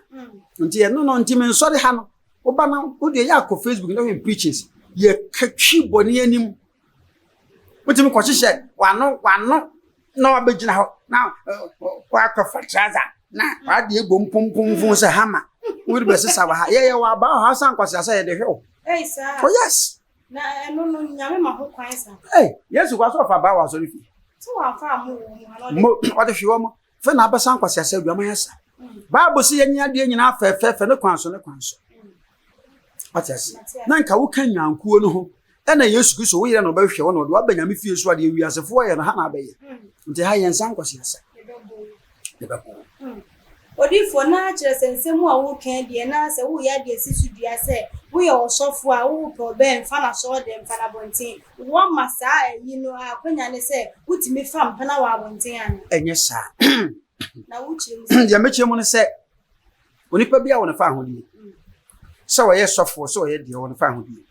Speaker 1: Nti ɛno no nti me nsɔre ha no woba na wodeɛ yɛ akɔ Facebook na hwɛ preachings yɛ katwi bɔne anim. Wotumi kɔhyehyɛ wano wano. Na wabɛgyina hɔ na wakɔfa trouser na wade abom pompomfom sɛ hama wode bɛsesa wɔ ha. Yɛyɛ wɔ abaa wɔ ha sɛ ankwasea sɛ yɛde hwɛ wo. Oh yes.
Speaker 2: Na ɛno no nyame ma ho kwan sa.
Speaker 1: Hey, Yesu kwa so ɔfa abaa wɔ asɔre fie.
Speaker 2: Sɛ wamfa ammo wɔ mu ana
Speaker 1: ɔde. Mo ɔde hwe wɔn. Fɛ na abɛsa nkwasea sɛ aduaman asa. Bible sɛ yɛnyɛ adeɛ nyinaa fɛfɛɛfɛ ne kwan so ne kwan so. Wate ase? Na nka woka nnwankuo no ho ɛna Yesu Kristo wo yerɛ na ɔbɛhwehwɛ wo na ɔde waba Nyame fie so adeɛ wiasefoɔ yɛ no ha na abɛyɛ. Nti ha yɛn nsa nkwasi asa. Yɛbɛbɔ wo.
Speaker 2: Odiyifoɔ, na kyerɛ sɛ nsɛm a woreka yi deɛ na sɛ woreyɛ adeɛ si so dua sɛ woyɛ ɔsɔfoɔ a wopɛ ɔbaa mfa no asɔɔdɛm mfa no abɔnten. Woama saa ayi no akwanya ne sɛ wotumi fa mpena wɔ abɔnten anaa?
Speaker 1: Ɛnyɛ saa.
Speaker 2: Na wokyerɛ mu sɛ?
Speaker 1: Deɛ mekyerɛ mu ne sɛ Onipa biara wɔ ne fahodie. Sɛ ɔyɛ sɔfoɔ, sɛ ɔyɛ deɛ, ɔwɔ ne fahodie.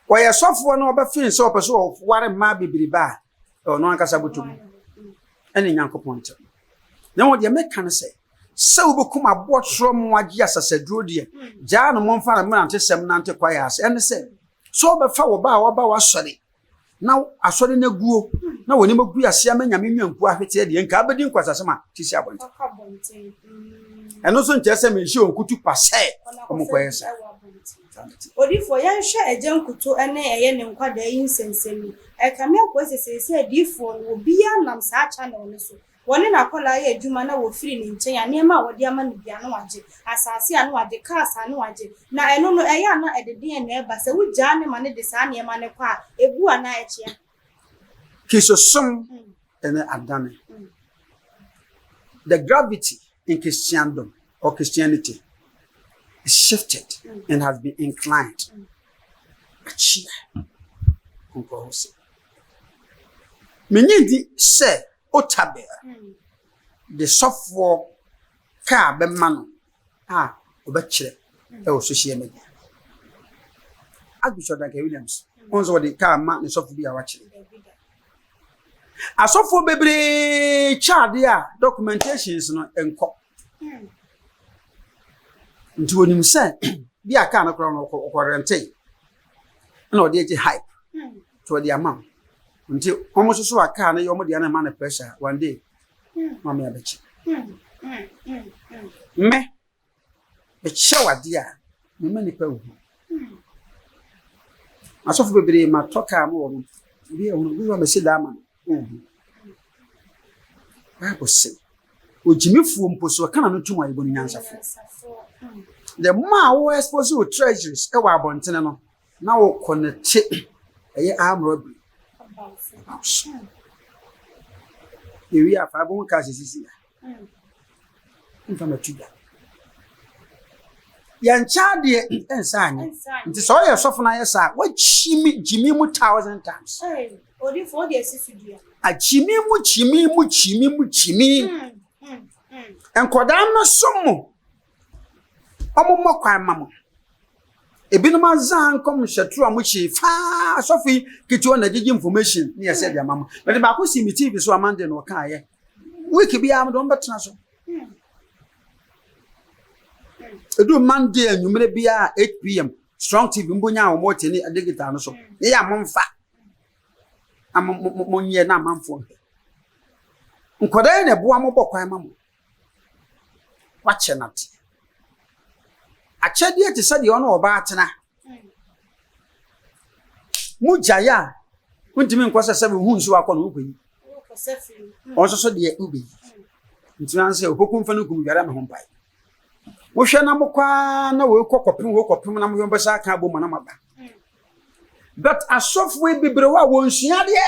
Speaker 1: Ɔyɛ sɔfoɔ na ɔbɛfee sɛ ɔpɛ sɛ ɔware mmaa bebrebe a, ɛwɔ no ankasa bɔtɔ mu ɛne Nyankopɔn ntam. Na mmom deɛ meka ne sɛ, sɛ wobɛkum aboɔ torɔ mo agye asasaduro deɛ, gyaa no momfa no mmerantesɛm nante kwaeɛ ase. Ɛne sɛ, sɛ wobɛfa wo ba a waba w'asɔre na asɔre no aguo na wɔn anim agu ase ama nyame nnwankuo ahweteɛ deɛ nka abɛdi nkwasasɛm a te si abɔnten. Ɛno nso nkyerɛ sɛ menhyɛ wɔn kutu pa sɛ wɔn kɔyɛ saa.
Speaker 2: Odiyifoɔ, yɛnhwɛ Agya Nkuto ne ɛyɛ ne nkwadaa yi nsɛnsɛm yi. Ɛkame akɔ sɛ seesei adiyifoɔ no, obiara nam saa channel no so Wɔne n'akwadaa yɛ adwuma na wɔfiri ne nkyɛn a, nneɛma a wɔde ama no biara na wagye, asase a na wagye, cars a na wagye. Na ɛno no, ɛyɛ a na ɛde deɛn na ɛba? Sɛ wogyaa no ma no de saa nneɛma no kɔ a, ɛbu anaa ɛkyea?
Speaker 1: Kristosom ne adane. The gravity in Christendom or Christianity is shifted and has been inclined. Akyea. Nkurɔfo se. Minnye nni sɛ Otabil de sɔfoɔ kaa bɛma no a ɔbɛkyerɛ wɔ social media. Archbishop Duncan Williams, wɔn nso wɔde kaa ma ne sɔfo bi a wakyerɛ. Asɔfoɔ bebree kyɛ adeɛ a documentations no nkɔ. Nti wɔnim sɛ bi a kaa no koraa no ɔkɔ rɛnte ɛna ɔde agye hype nti ɔde ama wo nti wɔn nso so a kaa no yɛ wɔn deɛ na ɛma no pressure one day maame abɛkye me mekyɛ wade a mema nipa hu asɔfo bebree ma tɔ kaa mo wɔ no obi ehunu obi wɔ mesi daa ma no ohu bible se Ogyimifoɔ mpo so ɔka n'ano tom a yɛbɔ no nyansafoɔ. The more a wo expose wo treasuries wɔ abɔntene no, na wo connecte ɛyɛ arm robbery aba wo so. Yɛwie a fa bɛhu cars esisi ha. Mfa matu dwa. Yɛnkyɛ adeɛ nsa anyɛ. Nti sɛ ɔyɛ sɔfo no ayɛ saa, wakyimi gyimi mu thousand times. Akyimi mu kyimi mu kyimi mu kyimi. Nkwadaa no som mo. Wɔn mmɔ kwan ma mo. Ebinom adza nkɔmhyɛtoro a wɔhyɛ faa asɔfo yi ketewa na gyegye information ne yɛsɛ de ama mo. Mede baako si me TV so amande na ɔkaeɛ. Week biara mede wɔn bɛtena so. Edu Monday anwummerɛ biara 8 pm Strong TV mbonya a wɔn te ne digital no so. Ne yɛ a momfa. na mo mo monyɛ na amanfoɔ nhwɛ. Nkwadaa yi na ɛboa mo bɔ kwan ma mo. Wakyɛ no adeɛ. Akyɛdeɛ te sɛ deɛ ɔne ɔbaa tena. Mo gyae a, wontumi nkɔ sɛ sɛ wohu nsuo akɔ no wokɔyi. Wɔn nso so deɛ wobɛyi. Nti na sɛ opoku mfa no kum dware me ho mpae. Mohwɛ na mokɔ ara na wei kɔ kɔpem wei kɔpem na mohwɛ mbɛsa aka abom na maba. But asɔfoɔ yi bebree hɔ a wɔnsua adeɛ.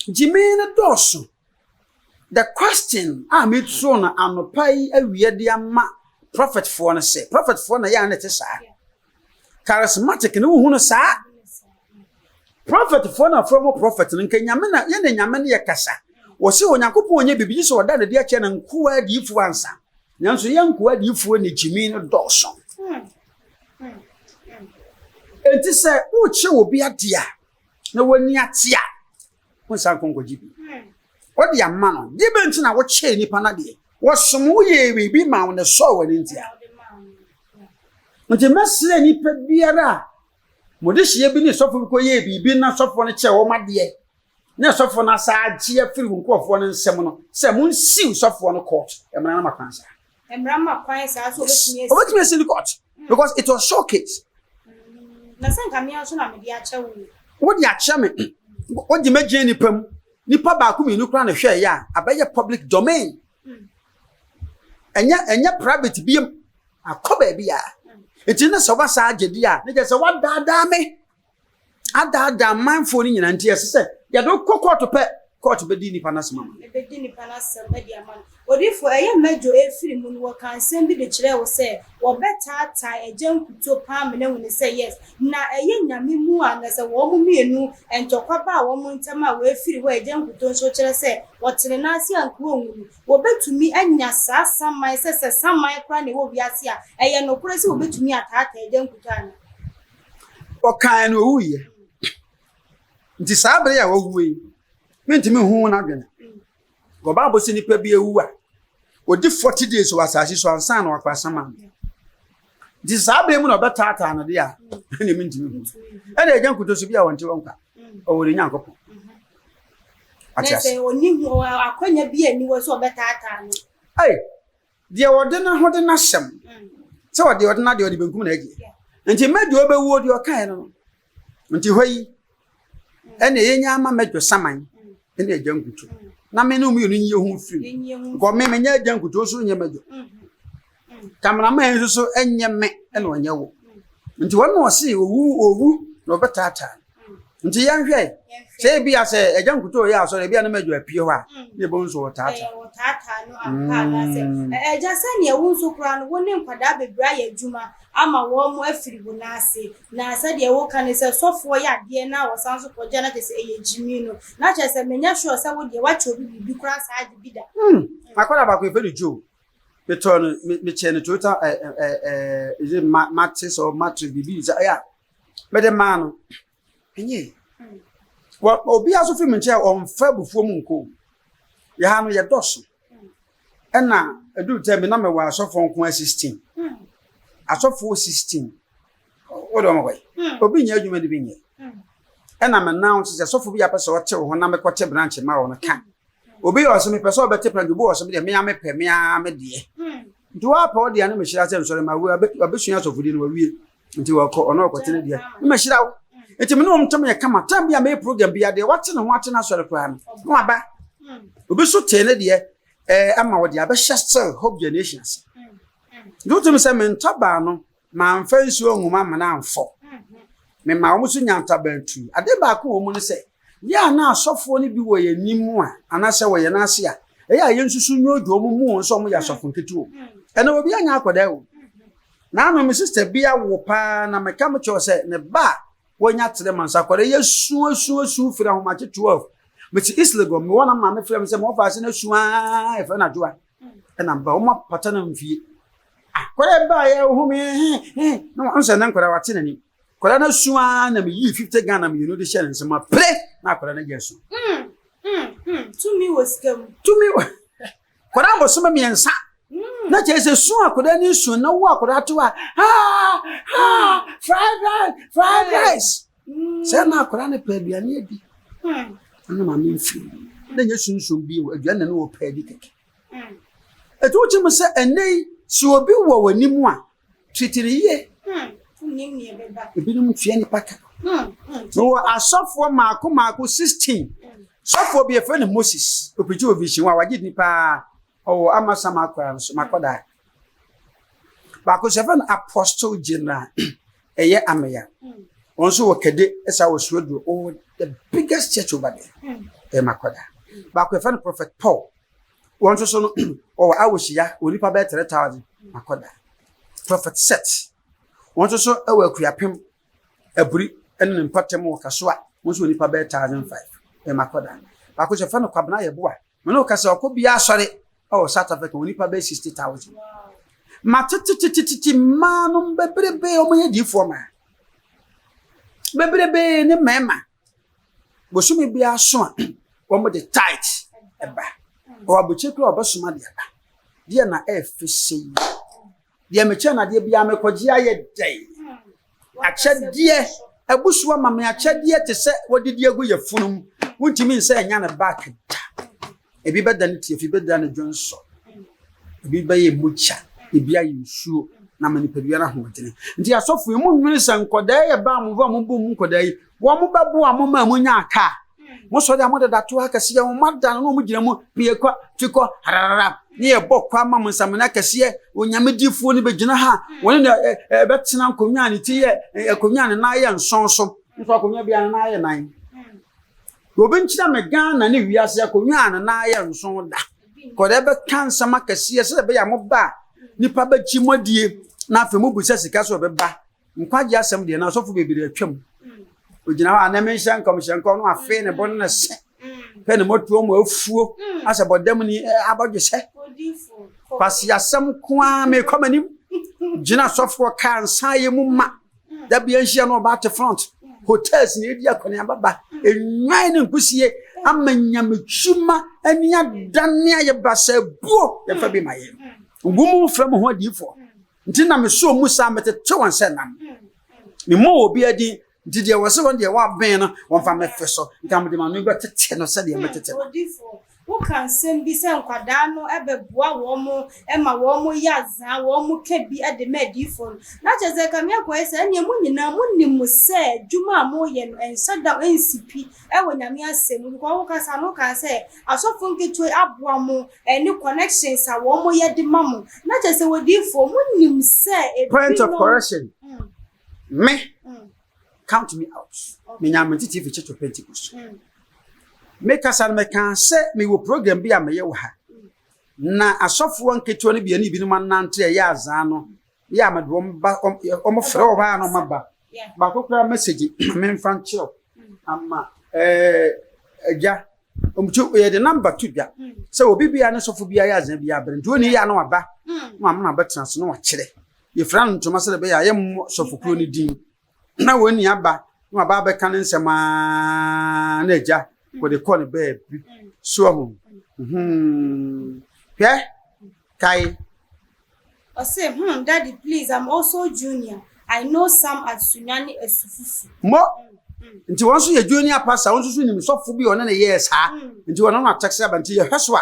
Speaker 1: Gyimi no dɔɔso. The question a meturo no anɔpa yi awia de ama prophetfoɔ no sɛ, prophetfoɔ na yɛ a na ɛte saa. Charismatic no wohu no saa. Prophetfoɔ na afrɛ mo prophet no nka nyame na yɛ na nyame no yɛ kasa. Wɔse Onyankopɔn nyɛ biribi gye sɛ ɔda no de akyerɛ ne nkoa adiyifoɔ ansa. Nanso yɛn nkoa adiyifoɔ ne gyimi no dɔɔso. Enti sɛ worekyerɛ obi ade a, na w'ani ate a, wonsan nkɔ nkɔgye bi. Wode ama no. Deɛ bɛn nti na wokyɛɛ nipa no adeɛ? Wɔsom wo yɛɛ biribi ma wo na ɛsɔɔ w'ani nti a. Nti mɛsrɛ nipa biara a mode hyia bi ne sɔfo bi kɔyɛɛ biribi na sɔfoɔ no kyɛɛ wɔn adeɛ. na sɔfoɔ no asa agye afiri wo nkurɔfoɔ no nsam no sɛ monsiw sɔfoɔ no court, mmara no ma kwan saa.
Speaker 2: Mmara ma kwan saa sɛ
Speaker 1: obetumi asi. Obetumi asi no court because it was sure case.
Speaker 2: Na sɛ nka me ara nso na mede akyɛ wo.
Speaker 1: Wode akyɛ me, wode magyina nipa mu, nipa baako mmienu koraa na hwɛ ɛyɛ a, abɛyɛ public domain. Ɛnyɛ ɛnyɛ private biem, akɔ baabi a. Nti na sɛ woba saa agye di a, ne kyerɛ sɛ woadaadaa me. Adaadaa manfoɔ no nyinaa nti ɛsɛ sɛ yɛde wo kɔ kɔɔto pɛ, kɔɔto bɛdi nnipa no asɛm ama no.
Speaker 2: Ɛbɛdi nnipa no asɛm de ama no. Odiyifoɔ, ɛyɛ mma Joe ɛrefiri mu no, wɔkaa nsɛm bi de kyerɛɛ wo sɛ wɔbɛtaataa agya nkutoo paa amena ahunu sɛ yes, na ɛyɛ Nyame mu a na sɛ wɔn mmienu ntɔkwa baa wɔn ntam a wɔafiri hɔ a agya nkutoo nso kyerɛ sɛ wɔtene nan ase anka wɔnwu no, wɔbɛtumi anya saa saman sɛ sɛ saman koraa na ɛwɔ wiase a, ɛyɛ nokorɛ sɛ wɔbɛtumi ataataa agya nkutoo anaa?
Speaker 1: Ɔkae no owuiɛ. Nti saa bere a wawu yi, mentumi nhu n'adwene. Wɔ Bible sɛ nipa bi awu a, ɔdi 40 days wɔ asase so ansa na wakɔ asaman. Nti saa bere mu na ɔbɛtaataa no de a, ɛne mentumi hu. Ɛna agya nkuto so bi a wɔnte wɔn kwa. Ɔwɔ ne Nyankopɔn.
Speaker 2: Ate ase. Ɔni ho akwanya bi a ni wɔ sɛ ɔbɛtaataa no.
Speaker 1: Ei, Deɛ ɔde ne ho de n'asɛm sɛ ɔde ɔde n'adeɛ ɔde benkum na agye. Nti mɛdwo ɔbɛwuo deɛ ɔkaeɛ no no. Nti hɔ yi ɛna yɛnya ama mɛdwo saman ɛne agya nkuto. Na me ne mmienu nyi ho firi mu. Nkɔ me menyɛ agya nkuto nso nyɛ mɛdwo. Kameraman nso so ɛnyɛ me ɛna ɔnyɛ wo. Nti wɔn na ɔse owu owu na ɔbɛtaataa. Nti yɛnhwɛ sɛ ebi a sɛ agya nkutoo yɛ asɔre ebi a na mɛdwo apue hɔ a na ebo nso ɔtaataa.
Speaker 2: Ɛyɛ ɔtaataa no ampa anaasɛ ɛgya sɛnea wo nso koraa no wo ne nkwadaa bebree ayɛ adwuma ama wɔn mo afiri wo nan ase na sɛdeɛ woka ne sɛ sɔfoɔ yɛ adeɛ na wɔsan so kɔgya na kyerɛ sɛ ɛyɛ gyimi no na kyerɛ sɛ menyɛ sure sɛ wo deɛ woakyɛ obi biribi koraa saa de bi da.
Speaker 1: Hmm, akwadaa baako yɛfrɛ no Joe. Metɔɔ no, mekyɛɛ no Toyota ɛɛ ɛɛ is it Matis or Matrix biribi sɛ ɛyɛ a mede maa no ɛnyɛ wɔ obiara nso firi me nkyɛn ɔmfa abufuo mu nkɔ yɛ ha no yɛdɔso ɛna ɛduru tɛ me na mewɔ asɔfoɔ nko a 16 asɔfoɔ 16 wode wɔn kɔe obi nyɛ adwuma no bi nyɛ ɛna me nan sɛ sɔfo bi apɛ sɛ ɔte wo ho na mekɔte branch ma wɔ no ka obi yɛ ɔsɛ mepɛ sɛ ɔbɛte branch obi wɔ sɛ medeɛ mea mepɛ mea me deɛ nti woapɛ wo deɛ no mehyira sɛ nsɔre ma wabɛsua asɔfodi no wawie nti wɔkɔ ɔno ɔkɔte ne deɛ ne mahyira wo nti me ne wɔn ntam yɛ kama tam bi a meyɛ program bi adeɛ wate ne ho ate n'asɔre koraa no na waba obi so tee ne deɛ ɛɛ ama wɔde abɛhyɛ still hope generation ase nti wotumi sɛ me ntabaa no mamfa nsuo nwoma amena amfɔ mema wɔn so nya ntaban tu ade baako wɔ mu no sɛ yɛ a na asɔfoɔ no bi wɔ yɛn anim a anaasɛ wɔ yɛn ase a ɛyɛ a yɛn nsusu nyɛ wɔn mu wɔn sɛ wɔn yɛ asɔfo nketewa ɛna obi anya akɔdaa o Naano me sister bi awo paa na meka me kyerɛ sɛ ne ba a wanya 3 months akwadaa yi asu asu asu firi ahomakye 12 mete East Legon mewɔ na maame frɛ me sɛ mewɔ faase no asu aa yɛfrɛ no adwoa ɛna mba wɔn apata no mfie akwadaa ba yɛ ohu me he he na wɔn sɛ ne nkwadaa wate n'ani akwadaa no asu aa na meyii 50 Ghana mmienu de hyɛ ne nsam apere na akwadaa no gye asu.
Speaker 2: Tumi wɔ sika mu.
Speaker 1: Tumi wɔ Akwadaa bosome mmiɛnsa na kyerɛ sɛ su akwadaa ni su na wo akwadaa to a ha ha fried rice fried rice sɛ na akwadaa no pɛ aduane adi ɛna maame mfiri na nyɛ sunsun bi o aduane na ne wɔ pɛ adi kɛkɛ ɛti wo kyerɛ mu sɛ ɛnɛ yi sɛ obi wɔ w'anim a titiri yie ebinom tua nipa ka mewɔ asɔfoɔ mmaako mmaako 16 sɔfoɔ bi yɛfrɛ no moses opirikyi wɔ vision a wagye din paa ɔwɔ amasama akora nso makɔdaa baako sɛ yɛfrɛ no apostle general ɛyɛ ameya wɔn nso wɔ kɛde ɛsa wɔ suaduro ɔwɔ the biggest church over there ɛyɛ makɔdaa baako yɛfrɛ no prophet paul Wɔn nso so no, wɔwɔ Awohyia, wɔ nnipa bɛyɛ 3,000 akɔda. Prophet Set, wɔn nso so wɔ Akuapem, Aburi ne ne mpɔtam wɔ Kasoa, wɔn nso wɔ nnipa bɛyɛ 1,005 ɛma akɔda. Baako nso yɛfrɛ no Kwabena Yeboah, me ne wo kasa ɔkɔ biara asɔre wɔ South Africa, wɔ nnipa bɛyɛ 60,000. Ma tetetetete mmaa nom bebrebe wɔn yɛ diifoɔ maa. Bebrebe ne mmarima. Bosome biara so a, wɔde tithe ba. Ɔwɔ abotire koraa a ɔbɛsoma de aba. Deɛ na ɛɛfɛ sei. Deɛ mekyɛ no adeɛ biara mekɔgye ayɛ dɛn? Akyɛdeɛ, abusuo ama me akyɛdeɛ te sɛ wɔde di agu yɛ funu mu. Wontumi nsɛ ɛnya ne back da. Ebi bɛda ne tiafi, ebi bɛda ne dwonsɔ, ebi bɛyɛ mogya, ebi ayɛ nsuo na ama nipadua no ahoɔdene. Nti asɔfo yi, monnwene sɛ nkɔdaa yi ɛbaa mo hɔ a mobɔ mu nkɔdaa yi, wɔn bɛboa mo ma monya kaa. Mo sɔre a mode datoɔ akɛseɛ, wɔn ada no na wɔn gyina mu, pie kɔ, ti kɔ, hararara, ne yɛbɔ kɔ ama mo nsamena akɛseɛ, onyame difoɔ no bɛgyina ha, wɔne na ɛbɛtena nkonnwa a ne ti yɛ, akonnwa a ne nan yɛ nson so, nso akonnwa biara ne nan yɛ nan. Obi nkyerɛ me Ghana ne wiase akonnwa a ne nan yɛ nson da. Kɔdɛ bɛka nsɛm akɛseɛ sɛ ɛbɛyɛ a moba a nipa bɛgye mo adie na afei mobisa sika sɛ ɔbɛba. Nkwagye asɛm deɛ na asɔfo bebree atwam. Ogyina hɔ a na menhyɛ nkɔm hyɛ nkɔm no afei ne bo no ne se. Pɛ ne mɔtoɔ mu afuo asɛ bɔdam ni abɔdwe sɛ. Kwasi asɛm ko ara mekɔ m'anim. Gyina asɔfoɔ kaa nsa yɛ mu ma. Da bia nhyia na ɔba te front. Hotels na edi akɔneaba ba. Enwan ne nkusie ama nyametwuma ani adane ayɛ basaa buo yɛmfa bi ma yɛn. Ngu mo frɛ mo ho adiyifoɔ. Nti na mesoo mu saa metete wɔn sɛ nam. Memmɔɔ obiara din nti deɛ wɔse wɔn deɛ wɔaben no wɔmfa mɛfe so nka mede m'ano bɛtete no sɛdeɛ mɛtete no.
Speaker 2: Woka nsɛm bi sɛ nkwadaa no bɛboa wɔn ma wɔn yɛ azaa, wɔn ka bi de ma adiyifoɔ no. Na kyerɛ sɛ Kame akɔyɛ sɛ ɛnneɛ mo nyinaa mo nim sɛ adwuma a moyɛ no ɛnhyɛ da ɛnsi pi wɔ Nyame asɛm mu because wokasa no wokaa sɛ asɔfo nketewa yi aboa mo ɛne connections a wɔn yɛ de ma mo. Na kyerɛ sɛ odiyifoɔ mo nim sɛ
Speaker 1: Point of ebinom. correction, me count me out menya me tete fi Church of Pentecost me kasa no mekaa sɛ mewɔ program bi a meyɛ wɔ ha na asɔfoɔ nketewa no bi ne binom anante ɛyɛ azaa no yɛ a mede wɔn ba wɔn frɛ wɔ hɔ a na wɔn aba baako koraa message memfa nkyerɛw ama ɛɛ agya wɔn ti yɛde namba to dwa sɛ obi bia ne sɔfo bia yɛ azaa bi abere nti wɔn yɛ a na waba na wɔn amena abɛtena so na wakyerɛ Yɛfira no ntoma sɛdeɛ ɛbɛyɛ a yɛmmɔ sɔfokuo no din. Na wɔn ni aba na waba abɛka ne nsɛm aa na agya wɔde kɔ ne baabi. So ahu. Hmm. Hwɛ, kae.
Speaker 2: Ɔse hmm daddy please I'm also junior I know some at Sunyani Asufufu.
Speaker 1: Mo nti wɔn nso yɛ junior pastor wɔn nso so nim sɔfo bi ɔne ne yɛɛ saa nti wɔn ano atɛkse aba nti yɛhwɛ so a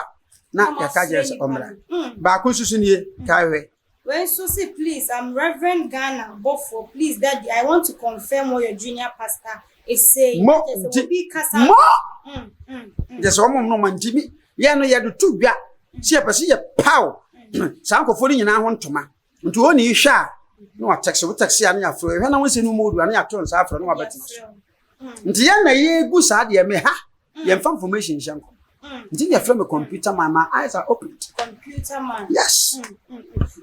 Speaker 1: na yɛka kyerɛ sɛ ɔmmra baako nso so nie kae hwɛ.
Speaker 2: Wei nso se please I'm Reverend Ghana bɔfoɔ please daddy I want to confirm what your junior pastor is saying
Speaker 1: Mo na kyerɛ sɛ nti
Speaker 2: obi kasa
Speaker 1: mo kyerɛ sɛ wɔn nnoma nti mi yɛn no yɛde to dwa sɛ yɛpɛ sɛ yɛpaw saa nkurɔfoɔ no nyinaa ho ntoma nti wɔn ni hwɛ a na watɛkse wo tɛkse a na yɛafrɛ hwɛ na wɔn sɛ no mu odu a na yɛato nsa afrɛ na wabɛtena so nti yɛn na yɛgu saa deɛ me ha Yɛmfa information nhyɛ nkɔm. Nti na yɛfrɛ me computer man. My eyes are opened.
Speaker 2: Computer man.
Speaker 1: Yes.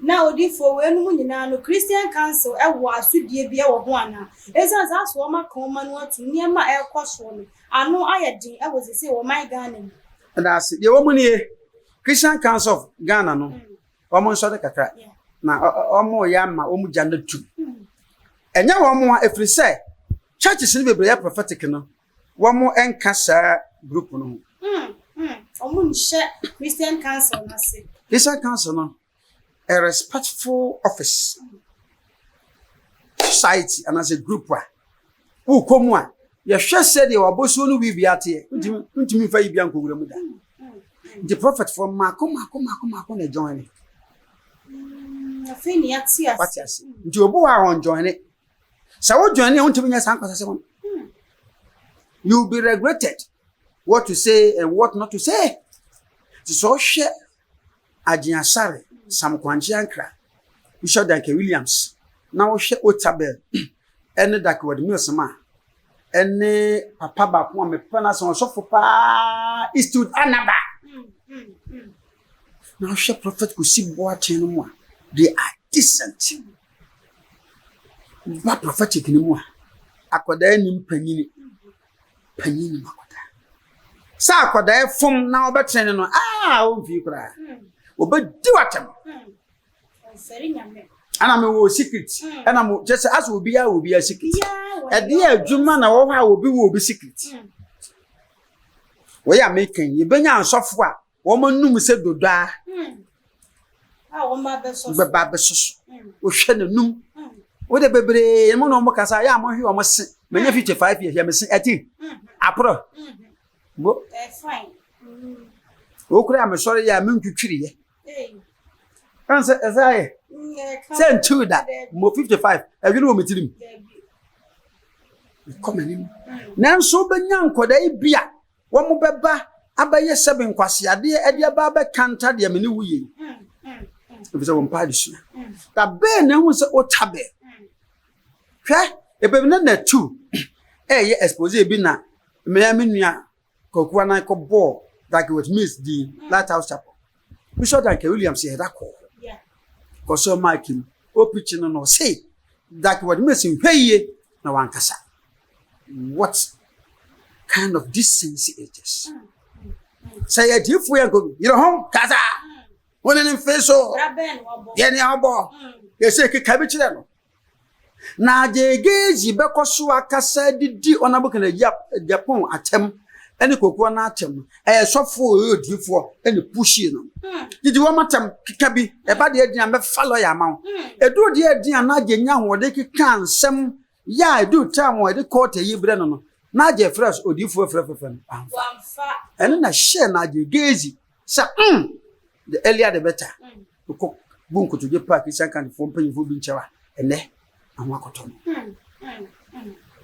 Speaker 2: Na odifoɔ wei nom nyinaa no Christian Council wɔ asodie bi wɔ ho anaa? Ɛsiane sɛ asɛ wɔn aka wɔn ano atum nneɛma a ɛrekɔ soɔ no ano ayɛ den wɔ sesei wɔ ɔman Ghana mu.
Speaker 1: Ɛda ase. Deɛ ɛwɔ mu nie, Christian Council of Ghana no, wɔn nsɔre kakra na wɔn reyɛ ama wɔn gya no atum. Ɛnyɛ wɔn a, ɛfiri sɛ churches no bebree yɛ prophetic no, Wɔn nka saa group no ho.
Speaker 2: Mm mm wɔn nhyɛ Christian council no ase.
Speaker 1: Christian council no a respectful office society anaasɛ group a wokɔ mu a yɛhwɛ sɛdeɛ wabɔsuo no wii bia teɛ ntumi ntumi nfa yi bia nkɔwura mu da nti prophet foɔ mmaako mmaako mmaako mmaako na join ne.
Speaker 2: Afei ne yɛate ase.
Speaker 1: Wate ase nti obi wɔ a wɔn join ne. Sɛ wo join a wontumi nyɛ saa nkwasasɛm no. You will be regretted what to say and what not to say. Nti sɛ ɔhwɛ Agyen Asare, Sam Korankye Ankrah, Bishop Duncan Williams, na wohwɛ Otabel ɛne Duckworth Mills ma ɛne papa baako a mepɛ no asɛm ɔsɔfo paa Eastwood Anaba. Na wohwɛ Prophet Kwesi Boateng no mu a, they are decent. Ba prophetic no mu a, akwadaa nim panyini, panyin nim akwadaa. Sɛ akwadaa fom na ɔbɛtene no no, aa ɔmfii koraa. Ɔbɛdi w'atɛm. Ɛna mewɔ secret. Ɛna mo kyɛ sɛ asɛ obiara wɔ obiara secret. Ɛdeɛ adwuma na wɔ hɔ a obi wɔ obi secret. Wɔyɛ a meka yi, yɛbɛnya asɔfo a Wɔn anum sɛ dodaa. Bɛba abɛsɔ so. Wohwɛ n'anum. Wode bebree mu na wɔn kasa yɛ a mohwe wɔn se. Manya 55 years yɛ me se ɛti aporɔ. Mo. Wo koraa mesɔre yɛ a mentwitwiriiɛ. Ɛn sɛ ɛsɛ ayɛ. Sɛ ntiw da. Mo 55 ɛdwene wɔ me tirim. Mekɔ m'anim. Nanso wobɛnya nkwadaa yi bi a wɔbɛba abɛyɛ sɛbe nkwaseadeɛ de aba abɛkanta deɛ me ne wo yɛ yi. Ɛfiri sɛ wɔmpɛ adesua. Da bɛn na ehu sɛ Otabel hwɛ ebɛbi na natu ɛyɛ expose bi na mmea me nua Kwaku Anan kɔbɔɔ Dagwood Mills din Lighthouse Chapel. Bishop Duncan Williams yɛ da kɔɔ hɔ. Kɔsɔɔ mic mu, ɔpikyi no na ɔse Dagwood Mills nhwɛ yie na wankasa. What kind of decency is this? Sɛ yɛ adiifoɔ yɛ nkɔ yerɛ ho kasa wo ne ne mfe so yɛ nea ɔbɔ yɛsɛ keka bi kyerɛ no. Na Gyegyeegye bɛkɔ so akasa adidi Honourable Kennedy Agyapong atɛm ne Koku Annan atɛm no, ɛyɛ sɔfoɔ a ɔyɛ odiyifoɔ na pushii no. Didi wɔn atɛm keka bi, ɛba deɛ ɛden a mɛfa lɔya ama wo. Ɛduru deɛ ɛden a na Agye nya ahoɔden keka nsɛm yɛ a ɛduru time a yɛde court ayi brɛ no no, na Agye frɛ odiyifoɔ frɛfrɛfrɛ no, wamfa. Ɛno na ɛhyɛɛ na Gyegyeegye sɛ mm, the earlier the better. Mekɔ bu nkotodwe paa Christian countryfoɔ mpanyinfoɔ bi nkyɛw a, ɛnɛ ɛho akɔtɔ no.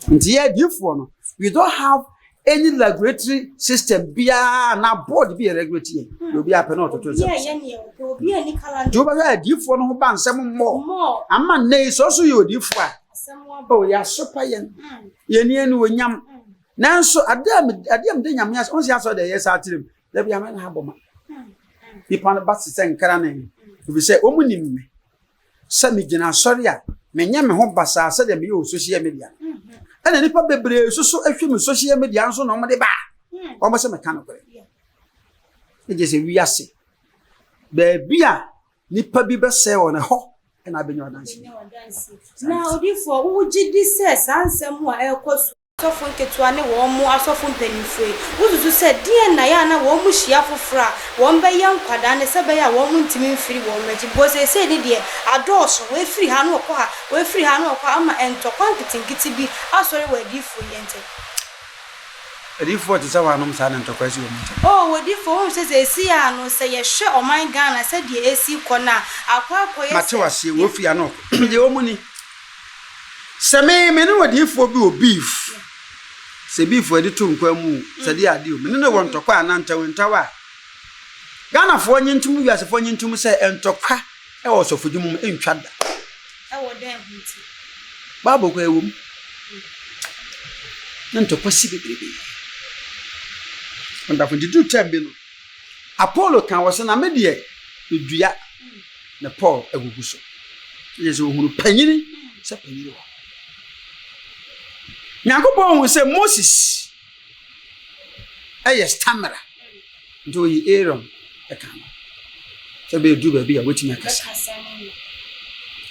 Speaker 1: Nti yɛ adiifoɔ no, we don't have any regulatory system biara na board bi yɛ regulate yɛn. Na obi apɛ na ɔtoto nsɛm. Nti wobɛhwɛ adiifoɔ no ho ba nsɛm mmɔ. Ama nnɛ yi sɛ ɔso yɛ odiifoɔ a, oh, yɛasopa yɛn. Yɛn ni ani onyam. Nanso ade a mede nyame asɛ, ɔnsi asɔ deɛ ɛyɛ saa tirim. Dabi ama na abɔ ma. Nipa no ba te sɛ nkrane, efisɛ wɔn nim me sɛ megyina asɔre a menyɛ me ho basaa sɛdeɛ meyɛ wɔ social media. Ɛna nipa bebree nso so ahwɛ me social media nso na wɔde ba. Wɔn sɛ meka nokorɛ. Ɛgye sɛ wiase baabi a nipa bi bɛsɛe wɔn ɛhɔ ɛna abɛnya ɔdansi.
Speaker 2: Na odifoɔ, wogye di sɛ saa nsɛm a ɛrekɔ so Asɔfo nketewa ne wɔn asɔfo mpanyimfo yi, wususu sɛ deɛn na ɛyɛ a na wɔn hyia afoforo a wɔbɛyɛ nkwadaa no sɛ ɛbɛyɛ a wɔn ntumi mfiri wɔn akyi? Because seesei ne deɛ adɔɔso, wei firi ha na ɔkɔ ha, wei firi ha na ɔkɔ ha ama ntɔkwa nketenkete bi asɔre wɔ adiyifoɔ yi ntam.
Speaker 1: Adiyifoɔ te sɛ hwannom saa na ntɔkwa asi wɔn ntam?
Speaker 2: Oh, odiyifoɔ, wohu sɛ seesei ara no sɛ yɛhwɛ ɔman Ghana sɛdeɛ ɛresi rekɔ no a, akɔ akɔyɛ
Speaker 1: Mate
Speaker 2: sɛ.
Speaker 1: wo aseɛ, wei firi ha na ɔkɔ. Deɛ ɛwɔ mu ni, Sɛ me, me ne odiyifoɔ bi wɔ beef, sɛ beef a yɛde to nkwan mu o, sɛ deɛ adeɛ o, me ne no wɔ ntɔkwa anaa ntawantawa a, Ghanafoɔ nye ntom, wiasefoɔ nye ntom sɛ ntɔkwa wɔ ɔsɔfodwuma mu ntwa da.
Speaker 2: Ɛwɔ dɛn ho nti?
Speaker 1: Bible koraa ɛwɔ mu. Na ntɔkwa si bebrebe. Wonderful. Nti duru term bi no, Apollo ka wɔ sɛ na me deɛ medua na Paul agugu so. Yɛ sɛ ohunu panyini sɛ panyini wɔ. Nyankopɔn hu sɛ Moses ɛyɛ stammerer nti oyi Aaron ɛka no sɛ bɛyɛ duru baabi a wobɛtumi akasa.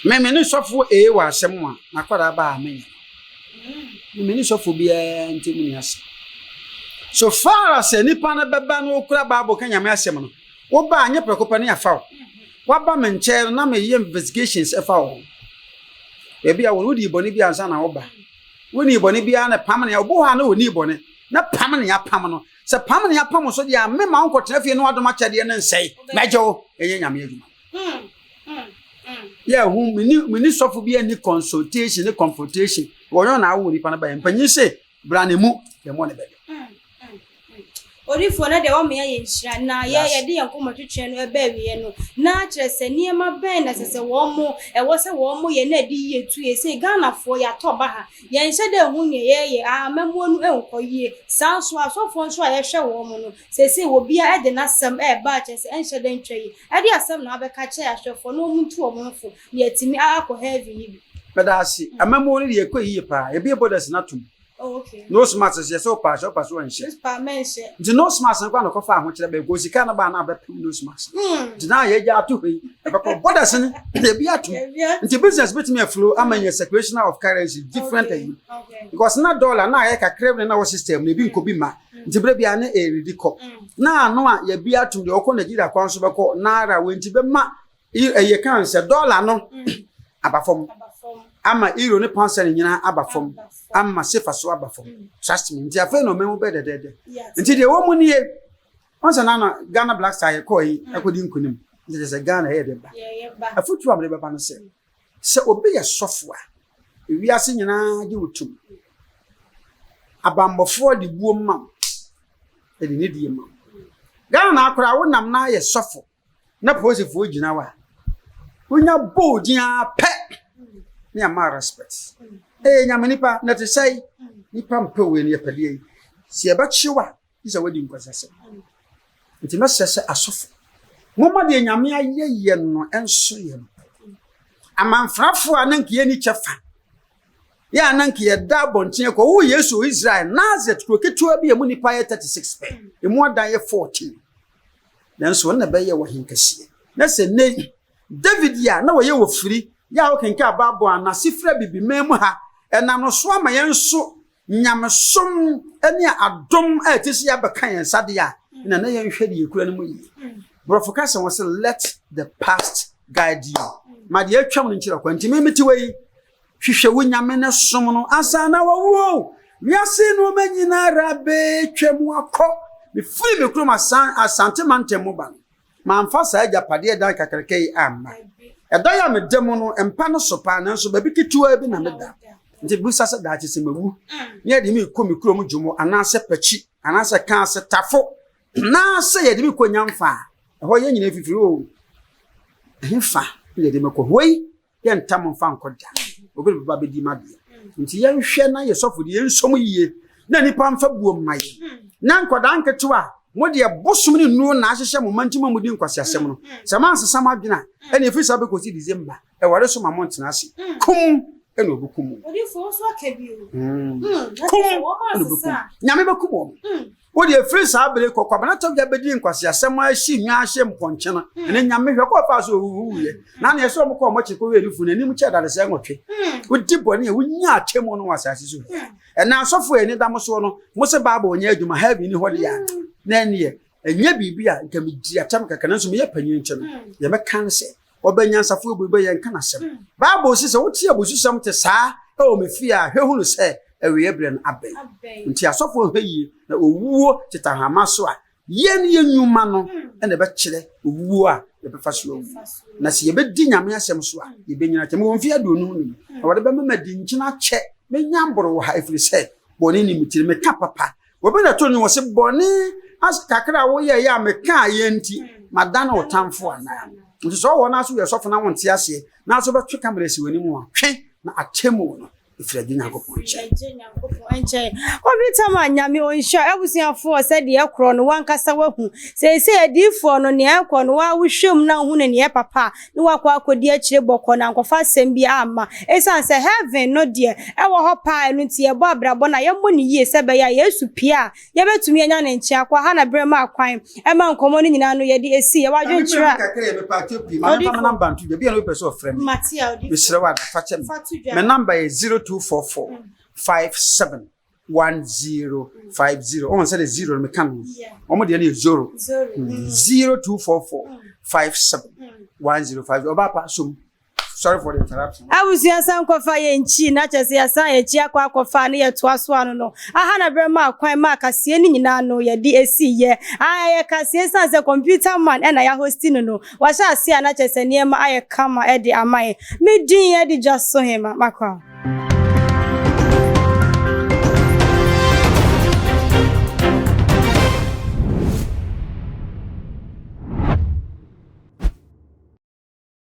Speaker 1: Me me ne sɔfoɔ ee wɔ asɛm a n'akwadaa baa menya no. Me me ne sɔfoɔ biara ntam ni asɛm. So far as nipa no bɛba na okura Bible ka Nyame asɛm no, Wo ba a, nyɛ prɛko pɛ na yɛafa wo. Woaba me nkyɛn no, na meyɛ investigations ɛfa wo ho. Baabi a wo no, wodii bɔne bi ansa na woba. Wonii bɔne biara na pam nea, obi wɔ hɔ a na ɔnii bɔne, na pam nea apam no. Sɛ pam nea apam so deɛ a, mema wo nkɔtena fie na w'adom akyɛdeɛ no nsɛe. Mɛgye wo, ɛnyɛ Nyame adwuma. Yɛ hu, meni sɔfo bi anni consultation ne confrontation. Wɔn na awo nipa no baeɛ. Mpanyin se, Bra ne mu, yɛmmɔ ne bɛdɛ.
Speaker 2: Odiyifoɔ, na deɛ wama yɛayɛ nhyira, na yɛ yɛde yɛn nkɔmmɔtwetwe no ɛba awieɛ no, na kyerɛ sɛ nneɛma bɛn na ɛsɛ sɛ wɔn ɛwɔ sɛ wɔn yɛ na ɛde yie tu yɛ sei Ghanafoɔ yɛatɔ baha, yɛnhyɛ da nhu neɛ yɛyɛ, amammuo no nkɔ yie, saa nso asɔfoɔ nso a yɛhwɛ wɔn no, seesei obiara de n'asɛm ɛreba a kyerɛ sɛ ɛnhyɛ da ntwa yie, ɛde asɛm na wabɛka akyerɛ ahwɛfoɔ na wɔn ntu wɔn ho fo na yɛatumi akɔ heaven yi bi.
Speaker 1: Meda ase. Amammuo no deɛ ɛkɔ yie paa. Yɛbue borders no atom.
Speaker 2: Oh, okay.
Speaker 1: Nose mask nso yɛsɛ wopɛ ahyɛ wopɛ so nhyɛ.
Speaker 2: Wopɛ mɛnhyɛ.
Speaker 1: Nti nose mask no kɔ na kɔfa ahokyerɛ bɛn kɔ sika no baa na abɛpem nose mask. Nti na yɛgya ato hɔ yi ɛbɛkɔ borders no yɛbi atom. Nti business bɛtumi aflow ama yɛ circulation of currency different ayi. Because na dollar na ayɛ kakra bi na wɔ system no ebi nkɔ bi ma. Nti berɛ biara ne ɛredi kɔ. Na ano a yɛbi atom deɛ ɔkɔ Nigeria kwan so bɛkɔ naira wɔ nti bɛma Ɛyɛ kan sɛ dɔla no aba fam ama euro ne pound sterling nyinaa aba fam. Ama sefa so aba fam. Trust me. Nti afei na ɔman mu bɛyɛ dɛdɛɛdɛ. Nti deɛ ɛwɔ mu nie, wɔn sɛ nana Ghana Black Star yɛkɔɔ yi ɛkɔdi nkunim. Nti kyerɛ sɛ Ghana ɛyɛ de ba. Afotuo a mede bɛba no sɛ, sɛ obi yɛ sɔfo a, ewiase nyinaa gye wo tom. Abanbɔfoɔ de buo ma wo, ɛde nidie ma wo. Ghana koraa wonam na ayɛ sɔfo na polisifoɔ gyina hɔ a, wonya bɔ wo din ara pɛ ne ama respect. Ee nyame nipa na te sɛe nipa mpɛ wei ne yɛpɛdeɛ yi. Sɛ yɛbɛkye wo a, gye sɛ woadi nkwasiasɛm. Nti mɛsrɛ sɛ asɔfo, momma deɛ Nyame ayɛ yɛn no nso yɛn po. Amanfrafoɔ a na nka yɛnni kyɛfa, yɛ a na nka yɛda abɔnten kɔ, woo Yesu wɔ Israel, Nazareth, kuro ketewa bi a emu nnipa yɛ 36 pɛ, emu adan yɛ 14. Nanso ɔno na ɛbɛyɛɛ ɔhenkɛseɛ. Na sɛ nnɛ yi, David a na ɔyɛ ofiri, yɛ a wokenkan Bible a, n'ase firi Abibiman mu ha, ɛnam no so ama yɛn nso nyamesom ne adom a ɛte sɛ abɛka yɛn nsa deɛ a, na na yɛnhwɛ deɛ yɛkura no mu yie. Borɔfo ka sɛ wɔ sɛ let the past guide you. Ma deɛ atwam no nkyerɛ kwan. Nti me mete wɔ yi, hwehwɛ wo nyame no som no ansa na wawuo. Wiase nneɛma nyinara bɛtwam akɔ. Mefiri me kurom Asante mantam mu ba no, Mamfa saa agyapadeɛ dan kakraka yi amma. Ɛdan a meda mu no, mpa no so paa, nanso baabi ketewaa bi na meda. Nti bisa sɛ daakye sɛ mawu na yɛde me rekɔ me kurom Dwomo anaasɛ Pakyi anaasɛ Kaase Tafo anaasɛ yɛde me kɔ Nyamfa a, ɛhɔ yɛn nyinaa fifiri o. Ɛhefa na yɛde me kɔ? Wei yɛntam mfa nkɔ da. Obi de bɛba bɛdi m'adeɛ. Nti yɛnhwɛ na yɛ sɔfo deɛ yɛnsɔ mu yie na nnipa mfa buo mma yɛn. Na nkwadaa nketewa a mo deɛ bosom ne nnuro na ahyehyɛ mo mma nti mo a modi nkwaseasɛm no, sɛ moansesa mo adwene a, ɛnna ɛfiri saa bɛkɔsi December, awurade so ma montena ase. Kum na ɔbɛkum mo. Kum na ɔbɛkum. Nyame bɛkum wɔn. Wo deɛ firi saa bere kɔ Kwabena Tawia bɛdi nkwaseasɛm ahyi nwa ahyɛ mpɔnkye no ɛnɛ nyame hwɛ kɔ ɔfaa so owuwuiɛ na neɛ sɛ ɔmo kɔ ɔmo akyi kɔhwɛ ne funu anim kyɛ dadesɛ nwɔtwe wodi bɔne a wonya akyɛmu no wɔ asase so ɛnɛ asɔfo a ani da mo soɔ no mo sɛ Bible nyɛ adwuma heaven ni hɔ deɛ a na ɛneɛ ɛnyɛ biribi a nka medi akyɛm kakra nanso meyɛ panyin nkyɛ no deɛ mɛka ne sɛ Ɔbɛ nyansafo abu bɛ yɛnka n'asɛm. Bible se sɛ wote abususɛm te saa wɔ me fie a, hwɛ hunu sɛ awieɛ berɛ no abɛn. Nti asɔfoɔ nhwɛ yie na owuo tete ahama so a, yɛn yɛn nnwuma no na ɛbɛkyerɛ owuo a yɛbɛfa so awu. Na sɛ yɛbɛdi Nyame asɛm so a, yɛbɛnyini akyɛ. Mewɔ mfeɛ aduonum num, na wɔde bɛma madi nkyene akyɛ. Mɛnya mboro wɔ ha ɛfiri sɛ bɔne nni me tirim. Meka papa. Obi na ɛto nnwom, ɔse bɔne kakra a woyɛeɛ a mekaeɛ nti, madane wo tamfo anaa? Nti sɛ ɔwɔ n'aso yɛ sɔfo na wonte aseɛ, na nso bɛtwe kamera asi w'anim a, twe na atemmu no ɛfiri Agya Nyankopɔn nkyɛn.
Speaker 2: Agya Nyankopɔn nkyɛn. Obi tam a Nyame ɔnhyira abusuafoɔ sɛdeɛ ɛkorɔ no wankasa wahu. Seesei adiyifoɔ no nea ɛkɔ no waa wohwɛ mu na wohunu nea ɛyɛ papa a ne wakɔ akɔdi akyire bɔkɔɔ na ankɔfa asɛm bi amma. Esiane sɛ heaven no deɛ ɛwɔ hɔ paa ɛno nti yɛbɔ abrabɔ no a yɛmmɔ no yie sɛ ɛbɛyɛ a Yesu pue a yɛbɛtumi anya ne nkyɛn akɔ ha na berɛ maa kwan ɛma nkɔmmɔ no nyinaa no yɛde ɛsii yɛwɔ adwenkyerɛ a
Speaker 1: Kakra yɛ mepa akyɛ pii ma memfa me number nto dwa bi a na obi pɛ sɛ ɔfrɛ me
Speaker 2: Mate a odiyifoɔ.
Speaker 1: mesrɛ wo ada fa kyɛ me
Speaker 2: Fa to dwa.
Speaker 1: me number yɛ 0244 57 1050 ɔn sɛ de zero no meka no wɔn deɛ no yɛ zero 0244 57 1050 ɔbaa pa som sorry for the interruption.
Speaker 2: Abusua san kɔfa yɛn nkyi na kyerɛ sɛ yɛsan yɛn akyi akɔ akɔfa ne yɛtoa so ano no aha na berɛ maa kwan maa kaseɛ no nyinaa no yɛde esii yɛ ah ɛyɛ kaseɛ esiane sɛ computer man ɛna yɛahosti no no wahyɛ aseɛ a na kyerɛ sɛ nneɛma ayɛ kama ɛde ama yɛn me din ɛde dwa so hema makɔ a.